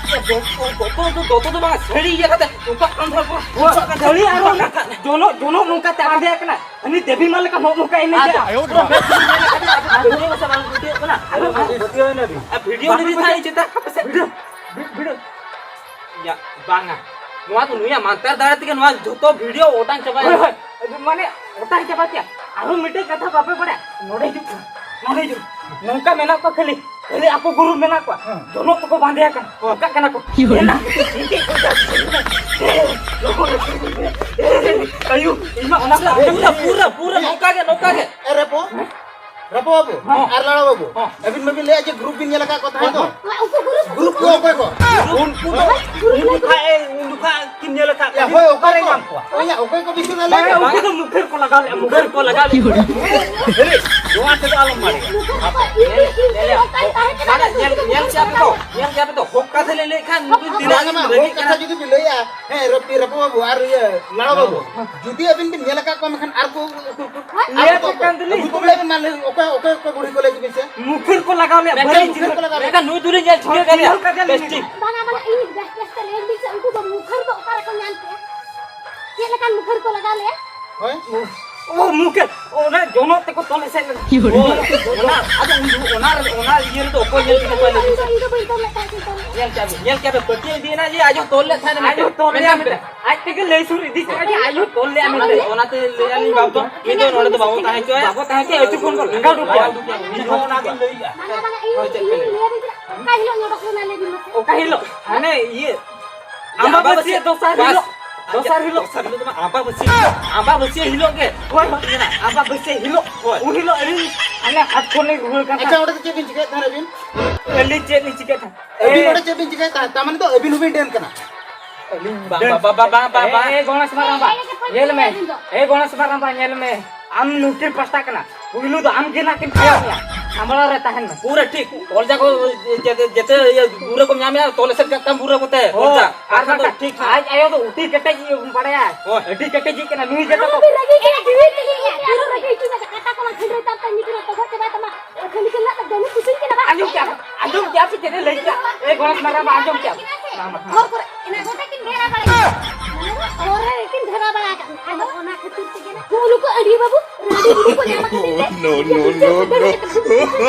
ᱫᱚᱛᱚ, ᱫᱚᱛᱚ, ᱫᱚᱛᱚ ᱫᱚ ᱵᱟᱝᱟ, ᱥᱟᱹᱲᱤ ᱤᱭᱟᱹ ᱠᱟᱛᱮ ᱱᱚᱝᱠᱟ ᱠᱟᱱ ᱫᱷᱟᱨᱟ ᱯᱩᱨᱟᱹ ᱦᱳᱭ, ᱥᱟᱹᱲᱤ ᱟᱨᱦᱚᱸ ᱡᱚᱱᱚᱜ, ᱡᱚᱱᱚᱜ ᱱᱚᱝᱠᱟ ᱛᱮ ᱵᱟᱸᱫᱮ ᱟᱠᱟᱱᱟ᱾ ᱩᱱᱤ ᱫᱮᱵᱤ ᱢᱟ ᱞᱮᱠᱟ ᱱᱚᱜᱼᱚ ᱱᱚᱝᱠᱟ ᱮᱱᱮᱡᱟ᱾ ᱟᱫᱚ ᱯᱩᱨᱟᱹ ᱢᱮᱫ ᱛᱮᱞᱤᱧ ᱧᱮᱞ ᱟᱠᱟᱫᱟ, ᱟᱫᱚ ᱵᱷᱤᱰᱤᱭᱳ ᱠᱚ ᱥᱮ ᱵᱟᱝ ᱵᱷᱤᱰᱤᱭᱳ ᱠᱟᱱᱟ? ᱟᱫᱚ ᱵᱷᱤᱰᱤᱭᱳ ᱮᱱᱟ ᱵᱤᱱ? ᱟᱨ ᱵᱷᱤᱰᱤᱭᱳ ᱞᱤᱧ ᱫᱮᱠᱷᱟᱣ ᱪᱮᱫᱟᱜ? ᱦᱟᱯᱮ ᱥᱮ᱾ ᱵᱷᱤᱰᱤᱭᱳ, ᱵᱷᱤ-, ᱵᱷᱤᱰᱤᱭᱳ᱾ ᱭᱟ, ᱵᱟᱝᱟ᱾ ᱱᱚᱣᱟ ᱫᱚ ᱱᱩᱭᱟᱜ ᱢᱟᱱᱛᱟᱨ ᱫᱟᱲᱮ ᱛᱮᱜᱮ ᱱᱚᱣᱟ ᱡᱷᱚᱛᱚ ᱵᱷᱤᱰᱤᱭᱳ ᱚᱴᱟᱝ ᱪᱟᱵᱟᱭᱮᱱᱟ᱾ ᱦᱳᱭ, ᱦᱳᱭ, ᱢᱟᱱᱮ ᱚᱴᱟᱝ ᱪᱟᱵᱟ ᱠᱮᱭᱟ᱾ ᱟᱨᱦᱚᱸ ᱢᱤᱫᱴᱮᱡ ᱠᱟᱛᱷᱟ ᱵᱟᱯᱮ ᱵᱟᱲᱟᱭᱟ? ᱱᱚᱰᱮ ᱦᱤᱡᱩᱜ ᱠᱟᱱᱟ, ᱱᱚᱰᱮ ᱦᱤᱡᱩᱜ ᱠᱟᱱᱟ᱾ ᱱᱚᱝᱠᱟ ᱢᱮᱱᱟᱜ ᱠᱚᱣᱟ ᱠᱷᱟᱹᱞᱤ, ᱠᱷᱟᱹᱞᱤ ᱟᱠᱚ ᱜᱩᱨᱩ ᱢᱮᱱᱟᱜ ᱠᱚᱣᱟ᱾ ᱦᱮᱸ᱾ ᱡᱚᱱᱚᱜ ᱛᱮᱠᱚ ᱵᱟᱸᱫᱮ ᱟᱠᱟᱱᱟ᱾ ᱦᱮᱸ᱾ ᱚᱱᱠᱟᱜ ᱠᱟᱱᱟ ᱠᱚ᱾ ᱧᱮᱞᱟ᱾ ᱟᱭᱩ, ᱤᱧ ᱢᱟ ᱚᱱᱟ ᱠᱚ ᱯᱩᱨᱟᱹ, ᱯᱩᱨᱟᱹ, ᱯᱩᱨᱟᱹ ᱱᱚᱝᱠᱟ ᱜᱮ, ᱱᱚᱝᱠᱟ ᱜᱮ᱾ ᱮ ᱨᱮᱯᱚ, ᱨᱮᱯᱚ ᱵᱟᱹᱵᱩ, ᱦᱚᱸ᱾ ᱟᱨ ᱞᱟᱲᱟ ᱵᱟᱹᱵᱩ, ᱦᱚᱸ᱾ ᱟᱹᱵᱤᱱ ᱢᱟᱵᱤᱱ ᱞᱟᱹᱭᱟ ᱡᱮ ᱜᱨᱩᱯ ᱵᱤᱱ ᱧᱮᱞ ᱟᱠᱟᱫ ᱠᱚ ᱛᱟᱦᱮᱸ ᱫᱚ᱾ ᱦᱚᱸ, ᱩᱱᱠᱩ ᱜᱨᱩᱯ ᱜᱨᱩᱯ ᱠᱚ ᱚᱠᱚᱭ ᱠᱚ? ᱩᱱᱠᱩ ᱫᱚ ᱩᱱ ᱡᱚᱠᱷᱟᱡ, ᱩᱱ ᱡᱚᱠᱷᱟᱡ ᱠᱤᱱ ᱧᱮᱞ ᱟᱠᱟᱫ ᱭᱟ, ᱠᱚᱣᱟ᱾ ᱦᱳᱭ, ᱚᱠᱚᱭ ᱚᱠᱟᱨᱮ ᱠᱚ? ᱧᱟᱢ ᱠᱚᱣᱟ? ᱦᱳᱭ, ᱭᱟ, ᱚᱠᱚᱭ ᱠᱚ ᱵᱤᱥᱩ ᱫᱟ ᱞᱟᱹᱭ ᱵᱟᱝ, ᱠᱮᱫ? ᱩᱱᱠᱩ ᱫᱚ ᱢᱩᱠᱷᱟᱹᱨ ᱠᱚ ᱞᱟᱜᱟᱣ ᱞᱮᱫᱼᱟ, ᱢᱩᱠᱷᱟᱹᱨ ᱠᱚ ᱞᱟᱜᱟᱣ ᱞᱮᱫᱼᱟ᱾ ᱦᱤᱨᱤ, ᱱᱚᱣᱟ ᱛᱮᱫᱚ ᱟᱞᱚᱢ ᱢᱟᱨᱮᱭᱟ᱾ ᱦᱟᱯᱮ, ᱧᱮᱞ, ᱧᱮᱞ, ᱢᱟᱱᱮ, ᱧᱮᱞ ᱠᱮᱜᱼᱟ ᱯᱮ ᱛᱚ, ᱧᱮᱞ ᱠᱮᱜᱼᱟ ᱯᱮ ᱛᱚ, ᱦᱚᱠ ᱠᱟᱛᱷᱟ ᱞᱮ ᱞᱟᱹᱭᱮᱫ ᱠᱷᱟᱱ ᱱᱩᱠᱤᱱ ᱛᱤᱱᱟᱹᱜ ᱵᱟᱝᱟ, ᱠᱤᱱ ᱵᱟᱝᱟ, ᱨᱟᱹᱜᱤᱜ ᱦᱚᱠ ᱠᱟᱛᱷᱟ ᱠᱟᱱᱟ᱾ ᱡᱩᱫᱤ ᱯᱮ ᱞᱟᱹᱭᱟ, ᱦᱮᱸ, ᱨᱟᱹᱯᱩ, ᱨᱟᱹᱯᱩ ᱵᱟᱹᱵᱩ ᱟᱨ ᱤᱭᱟᱹ ᱞᱟᱲᱟ ᱵᱟᱹᱵᱩ, ᱡᱩᱫᱤ ᱟᱹᱵᱤᱱ ᱵᱤᱱ ᱧᱮᱞ ᱟᱠᱟᱫ ᱠᱚᱣᱟ, ᱢᱮᱱᱠᱷᱟᱱ ᱟᱨ ᱠᱚ, ᱠᱚ, ᱠᱚ, ᱞᱟᱹᱭ ᱟᱨ ᱟᱯᱮ ᱠᱚ, ᱠᱟᱱ ᱫᱚᱞᱤᱧ᱾ ᱟᱹᱜᱩ ᱠᱚ ᱞᱟᱹᱭ ᱵᱤᱱ, ᱢᱟ ᱞᱟᱹᱭ, ᱚᱠᱚᱭ, ᱚᱠᱚᱭ, ᱚᱠᱚᱭ ᱵᱩᱲᱦᱤ ᱠᱚ ᱞᱟᱹᱭ ᱵᱤᱱ ᱥᱮ? ᱢᱩᱠᱷᱤᱨ ᱠᱚ ᱞᱟᱜᱟᱣ ᱞᱮᱭᱟ, ᱢᱮᱱᱠᱷᱟᱱ ᱵᱟᱹᱲᱤᱡ ᱢᱩᱠᱷᱤᱨ ᱠᱚ ᱞᱟᱜᱟᱣ ᱞᱮᱭᱟ᱾ ᱢᱮᱱᱠᱷᱟᱱ ᱱᱩᱭ ᱫᱚᱞᱤᱧ ᱧᱮᱞ ᱴᱷᱤᱠᱟᱹ ᱠᱟᱫᱮᱭᱟ᱾ ᱧᱮᱞ ᱠᱟᱫᱮᱭᱟ ᱞᱤᱧ᱾ ᱵᱮᱥ ᱴᱷᱤᱠ᱾ ᱵᱟᱝᱟ, ᱵᱟᱝᱟ, ᱤᱧ ᱵᱮᱥ, ᱵᱮᱥ ᱛᱮ ᱞᱟᱹᱭ ᱵᱤᱱ ᱥᱮ, ᱩᱱᱠᱩ ᱫᱚ ᱢᱩᱠᱷᱤᱨ ᱫᱚ ᱚᱠᱟ ᱨᱮᱠᱚ ᱧᱟᱢ ᱠᱮᱜᱼᱟ? ᱪᱮᱫ ᱞᱮᱠᱟᱱ ᱢᱩᱠᱷᱤᱨ ᱠᱚ ᱞᱟᱜᱟᱣ ᱞᱮᱭᱟ? ᱦᱳᱭ᱾ ᱚ, ᱢᱩᱠᱷᱤᱨ, ᱚᱱᱟ ᱡᱚᱱᱚᱜ ᱛᱮᱠᱚ ᱛᱚᱞ ᱮᱥᱮᱫ ᱞᱮᱱᱟ᱾ ᱚ, ᱚᱱᱟ, ᱟᱫᱚ ᱩᱱ ᱡᱚᱠᱷᱚᱱ ᱚᱱᱟ, ᱚᱱᱟ ᱤᱭᱟᱹ ᱨᱮᱫᱚ ᱚᱠᱚᱭ ᱧᱮᱞ ᱠᱮᱫᱟ ᱯᱮ ᱞᱟᱹᱭ ᱵᱤᱱ ᱥᱮ? ᱤᱧ ᱫᱚ ᱵᱟᱹᱧ ᱛᱚᱞ ᱞᱮᱫ ᱛᱟᱦᱮᱸᱫ, ᱤᱧ ᱛᱚᱞ ᱞᱮᱫ᱾ ᱧᱮᱞ ᱠᱮᱜᱼᱟ ᱵᱤᱱ, ᱧᱮᱞ ᱠᱮᱜᱼᱟ ᱵᱤᱱ, ᱯᱟᱹᱛᱭᱟᱹᱣ ᱤᱫᱤᱭᱮᱱᱟ ᱡᱮ ᱟᱡ ᱦᱚᱸ ᱛᱚᱞ ᱞᱮᱫ ᱛᱟᱦᱮᱸᱫ ᱟᱡ ᱦᱚᱸ ᱛᱚᱞ ᱞᱮᱫᱼᱟ ᱢᱮᱱᱠᱷᱟᱱ ᱢᱮᱱᱛᱮ᱾ ᱟᱡ ᱛᱮᱜᱮ ᱞᱟᱹᱭ ᱥᱩᱨ ᱤᱫᱤ ᱠᱮᱫᱼᱟ ᱡᱮ ᱟᱡ ᱦᱚᱸ ᱛᱚᱞ ᱞᱮᱫᱼᱟ ᱢᱮᱱᱛᱮ᱾ ᱚᱱᱟᱛᱮ ᱞᱟᱹᱭ ᱟᱹᱞᱤᱧ ᱵᱟᱵᱩ ᱫᱚ, ᱢᱤᱫ ᱫᱚ ᱱᱚᱰᱮ ᱫᱚ ᱵᱟᱵᱚ ᱛᱟᱦᱮᱸ ᱦᱚᱪᱚᱭᱟ᱾ ᱵᱟᱵᱚ ᱛᱟᱦᱮᱸ ᱦᱚᱪᱚᱭᱟ, ᱟᱹᱛᱩ ᱠᱷᱚᱱ ᱵᱚ ᱞᱟᱜᱟ ᱩᱰᱩᱠ ᱠᱚᱣᱟ᱾ ᱤᱧ ᱦᱚᱸ ᱚᱱᱟᱜᱤᱧ ᱞᱟᱹᱭᱮᱜᱼᱟ᱾ ᱵᱟᱝᱟ, ᱵᱟᱝᱟ, ᱤᱧ, ᱦᱳᱭ, ᱪᱮᱫ ᱤᱧ ᱯᱮ ᱞᱟᱹᱭᱟ? ᱞᱟᱹᱭ ᱟᱹᱵᱤᱱ ᱠᱟᱱᱟ, ᱚᱠᱟ ᱦᱤᱞᱳᱜ ᱱᱚᱰᱚᱠ ᱞᱮᱱᱟ ᱞᱟᱹᱭ ᱵᱤᱱ ᱢᱟᱥᱮ? ᱚᱠᱟ ᱦᱤᱞᱳᱜ? ᱦᱟᱱᱮ ᱤᱭᱟᱹ, ᱟᱢᱵᱟᱵᱟᱹᱥᱭᱟᱹ ᱫᱚᱥᱟᱨ ᱵᱟᱥ᱾ ᱦᱤᱞᱳᱜ, ᱫᱚᱥᱟᱨ ᱦᱤᱞᱳᱜ᱾ ᱫᱚᱥᱟᱨ ᱦᱤᱞᱳᱜ ᱫᱚ ᱵᱟᱝ, ᱟᱢᱵᱟᱵᱟᱹᱥᱭᱟᱹ ᱦᱤᱞᱳᱜ᱾ ᱟᱢᱵᱟᱵᱟᱹᱥᱭᱟᱹ ᱦᱤᱞᱳᱜ ᱜᱮ᱾ ᱦᱳᱭ, ᱦᱳᱭ᱾ ᱟᱢᱵᱟᱵᱟᱹᱥᱭᱟᱹ ᱦᱤᱞᱳᱜ᱾ ᱦᱳᱭ᱾ ᱩᱱ ᱦᱤᱞᱳᱜ ᱟᱹᱞᱤᱧ ᱦᱟᱱᱮ ᱦᱟᱴ ᱠᱷᱚᱱ ᱞᱤᱧ ᱨᱩᱣᱟᱹᱲ ᱠᱟᱱ ᱟᱪᱪᱷᱟ, ᱛᱟᱦᱮᱸᱫ᱾ ᱚᱸᱰᱮ ᱫᱚ ᱪᱮᱫ ᱵᱤᱱ ᱪᱤᱠᱟᱹᱭᱮᱫ ᱛᱟᱦᱮᱸᱫ ᱟᱹᱵᱤᱱ? ᱟᱹᱞᱤᱧ ᱪᱮᱫ ᱞᱤᱧ ᱪᱤᱠᱟᱹᱭᱮᱫ ᱛᱟᱦᱮᱸᱫ? ᱟᱹᱵᱤᱱ ᱮ᱾ ᱚᱸᱰᱮ ᱪᱮᱫ ᱵᱤᱱ ᱪᱤᱠᱟᱹᱭᱮᱫ ᱛᱟᱦᱮᱸᱫ? ᱛᱟᱨ ᱢᱟᱱᱮ ᱫᱚ ᱟᱹᱵᱤᱱ ᱦᱚᱸᱵᱤᱱ ᱰᱟᱹᱱ ᱠᱟᱱᱟ᱾ ᱟᱹᱞᱤᱧ ᱵᱟᱝ, ᱵᱟᱝ, ᱵᱟᱝ, ᱵᱟᱝ, ᱵᱟᱝ, ᱵᱟᱝ᱾ ᱮ, ᱮ, ᱜᱚᱱᱮᱥ ᱢᱟᱨᱟᱝᱵᱟ, ᱧᱮᱞ ᱢᱮ᱾ ᱮ, ᱜᱚᱱᱮᱥ ᱢᱟᱨᱟᱝᱵᱟ, ᱧᱮᱞ ᱢᱮ᱾ ᱟᱢ ᱱᱩᱠᱤᱱ ᱯᱟᱥᱴᱟ ᱠᱟᱱᱟ᱾ ᱯᱩᱭᱞᱩ ᱫᱚ ᱟᱢ ᱜᱮ ᱱᱟᱜ ᱠᱤᱱ ᱠᱷᱟᱭᱟᱣ ᱢᱮᱭᱟ᱾ ᱥᱟᱢᱵᱲᱟᱣ ᱨᱮ ᱛᱟᱦᱮᱱ ᱢᱮ᱾ ᱯᱩᱨᱟᱹ ᱴᱷᱤᱠ᱾ ᱚᱞ ᱡᱟ ᱠᱚ ᱡᱮ-, ᱡᱮ-, ᱡᱮᱛᱮ ᱤᱭᱟᱹ ᱯᱩᱨᱟᱹ ᱠᱚᱢ ᱧᱟᱢᱮᱜᱼᱟ, ᱛᱚᱞ ᱮᱥᱮᱫ ᱠᱟᱜ ᱛᱟᱢ ᱯᱩᱨᱟᱹ ᱠᱚᱛᱮ᱾ ᱦᱳᱭ, ᱚᱞ ᱡᱟ᱾ ᱟᱨ ᱵᱟᱠᱷᱟᱱ ᱫᱚ ᱵᱟᱠᱷᱟᱱ ᱴᱷᱤᱠ᱾ ᱟᱡ ᱟᱭᱳ ᱫᱚ ᱩᱛᱤ ᱠᱮᱴᱮᱡ ᱤᱭᱟᱹ ᱵᱟᱲᱟᱭᱟᱭ᱾ ᱦᱳᱭ᱾ ᱟᱹᱰᱤ ᱠᱮᱴᱮᱡ ᱤᱭᱟᱹ ᱠᱟᱱᱟ ᱱᱩᱭ ᱡᱮᱛᱮ ᱠᱚ᱾ ᱟᱞᱚᱵᱤᱱ ᱨᱟᱹᱜᱤ ᱠᱟᱱᱟ, ᱡᱤᱣᱤ ᱛᱮᱞᱤᱧ ᱞᱟᱹᱭᱟ, ᱟᱞᱚ ᱨᱟᱹᱜᱤ ᱦᱚᱪᱚᱧᱟ, ᱠᱟᱴᱟ ᱠᱚᱞᱟᱝ ᱠᱷᱟᱹᱱᱰᱨᱟᱹᱭ ᱛᱟᱢ ᱛᱮ ᱧᱩᱛᱩᱢ ᱟᱛᱚ ᱜᱚᱡ ᱪᱟᱵᱟᱭ ᱛᱟᱢᱟ᱾ ᱠᱷᱟᱹᱞᱤ ᱠᱷᱟᱹᱞᱤ ᱱᱟᱜ ᱫᱚᱢᱮ ᱠᱩᱥᱤᱧ ᱠᱟᱱᱟ ᱵᱟᱝ? ᱟᱸᱡᱚᱢ ᱠᱮᱜᱼᱟ ᱯᱮ, ᱟᱸᱡᱚᱢ ᱠᱮᱜᱼᱟ ᱯᱮ ᱪᱮᱫ ᱮ ᱞᱟᱹᱭ ᱠᱮᱜᱼᱟ? ᱮ ᱜᱚᱱᱮᱥ ᱢᱟᱨᱟᱝᱵᱟ, ᱟᱸᱡᱚᱢ ᱠᱮᱜᱼᱟ ᱯᱮ? ᱵᱟᱝ, ᱵᱟᱝ᱾ ᱦᱚᱨ ᱠᱚᱨᱮ ᱮᱱᱟ ᱜᱚᱴᱟ ᱠᱤᱱ ᱰᱷᱮᱨᱟ ᱵᱟᱲᱟᱭᱟ᱾ ᱢᱟᱱᱮ ᱦᱚᱨ ᱨᱮ ᱠᱤᱱ ᱰᱷᱮᱨᱟ ᱵᱟᱲᱟ ᱟᱠᱟᱫ ᱢᱮ᱾ ᱟᱫᱚ ᱚᱱᱟ ᱠᱷᱟᱹᱛᱤᱨ ᱛᱮᱜᱮ ᱱᱟᱜ ᱱᱩᱜᱼᱩ ᱱᱩᱠᱩ ᱟᱹᱰᱤ ᱵᱟᱹᱵᱩ ᱨᱟᱹᱰᱤ ᱵᱩᱰᱷᱤ ᱠᱚ ᱧᱟᱢ ᱟᱠᱟᱫ ᱢᱮᱛᱮ᱾ No, no, no, no.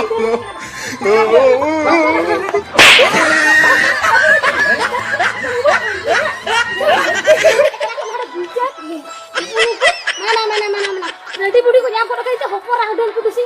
ᱢᱟᱱᱟ, ᱢᱟᱱᱟ, ᱢᱟᱱᱟ, ᱢᱟᱱᱟ᱾ ᱨᱟᱹᱰᱤ ᱵᱩᱰᱷᱤ ᱠᱚ ᱧᱟᱢ ᱜᱚᱫ ᱠᱟᱫ ᱛᱮ ᱦᱚᱯᱚᱱ ᱨᱟᱦᱟ ᱰᱟᱹᱱ ᱠᱚ ᱫᱩᱥᱤ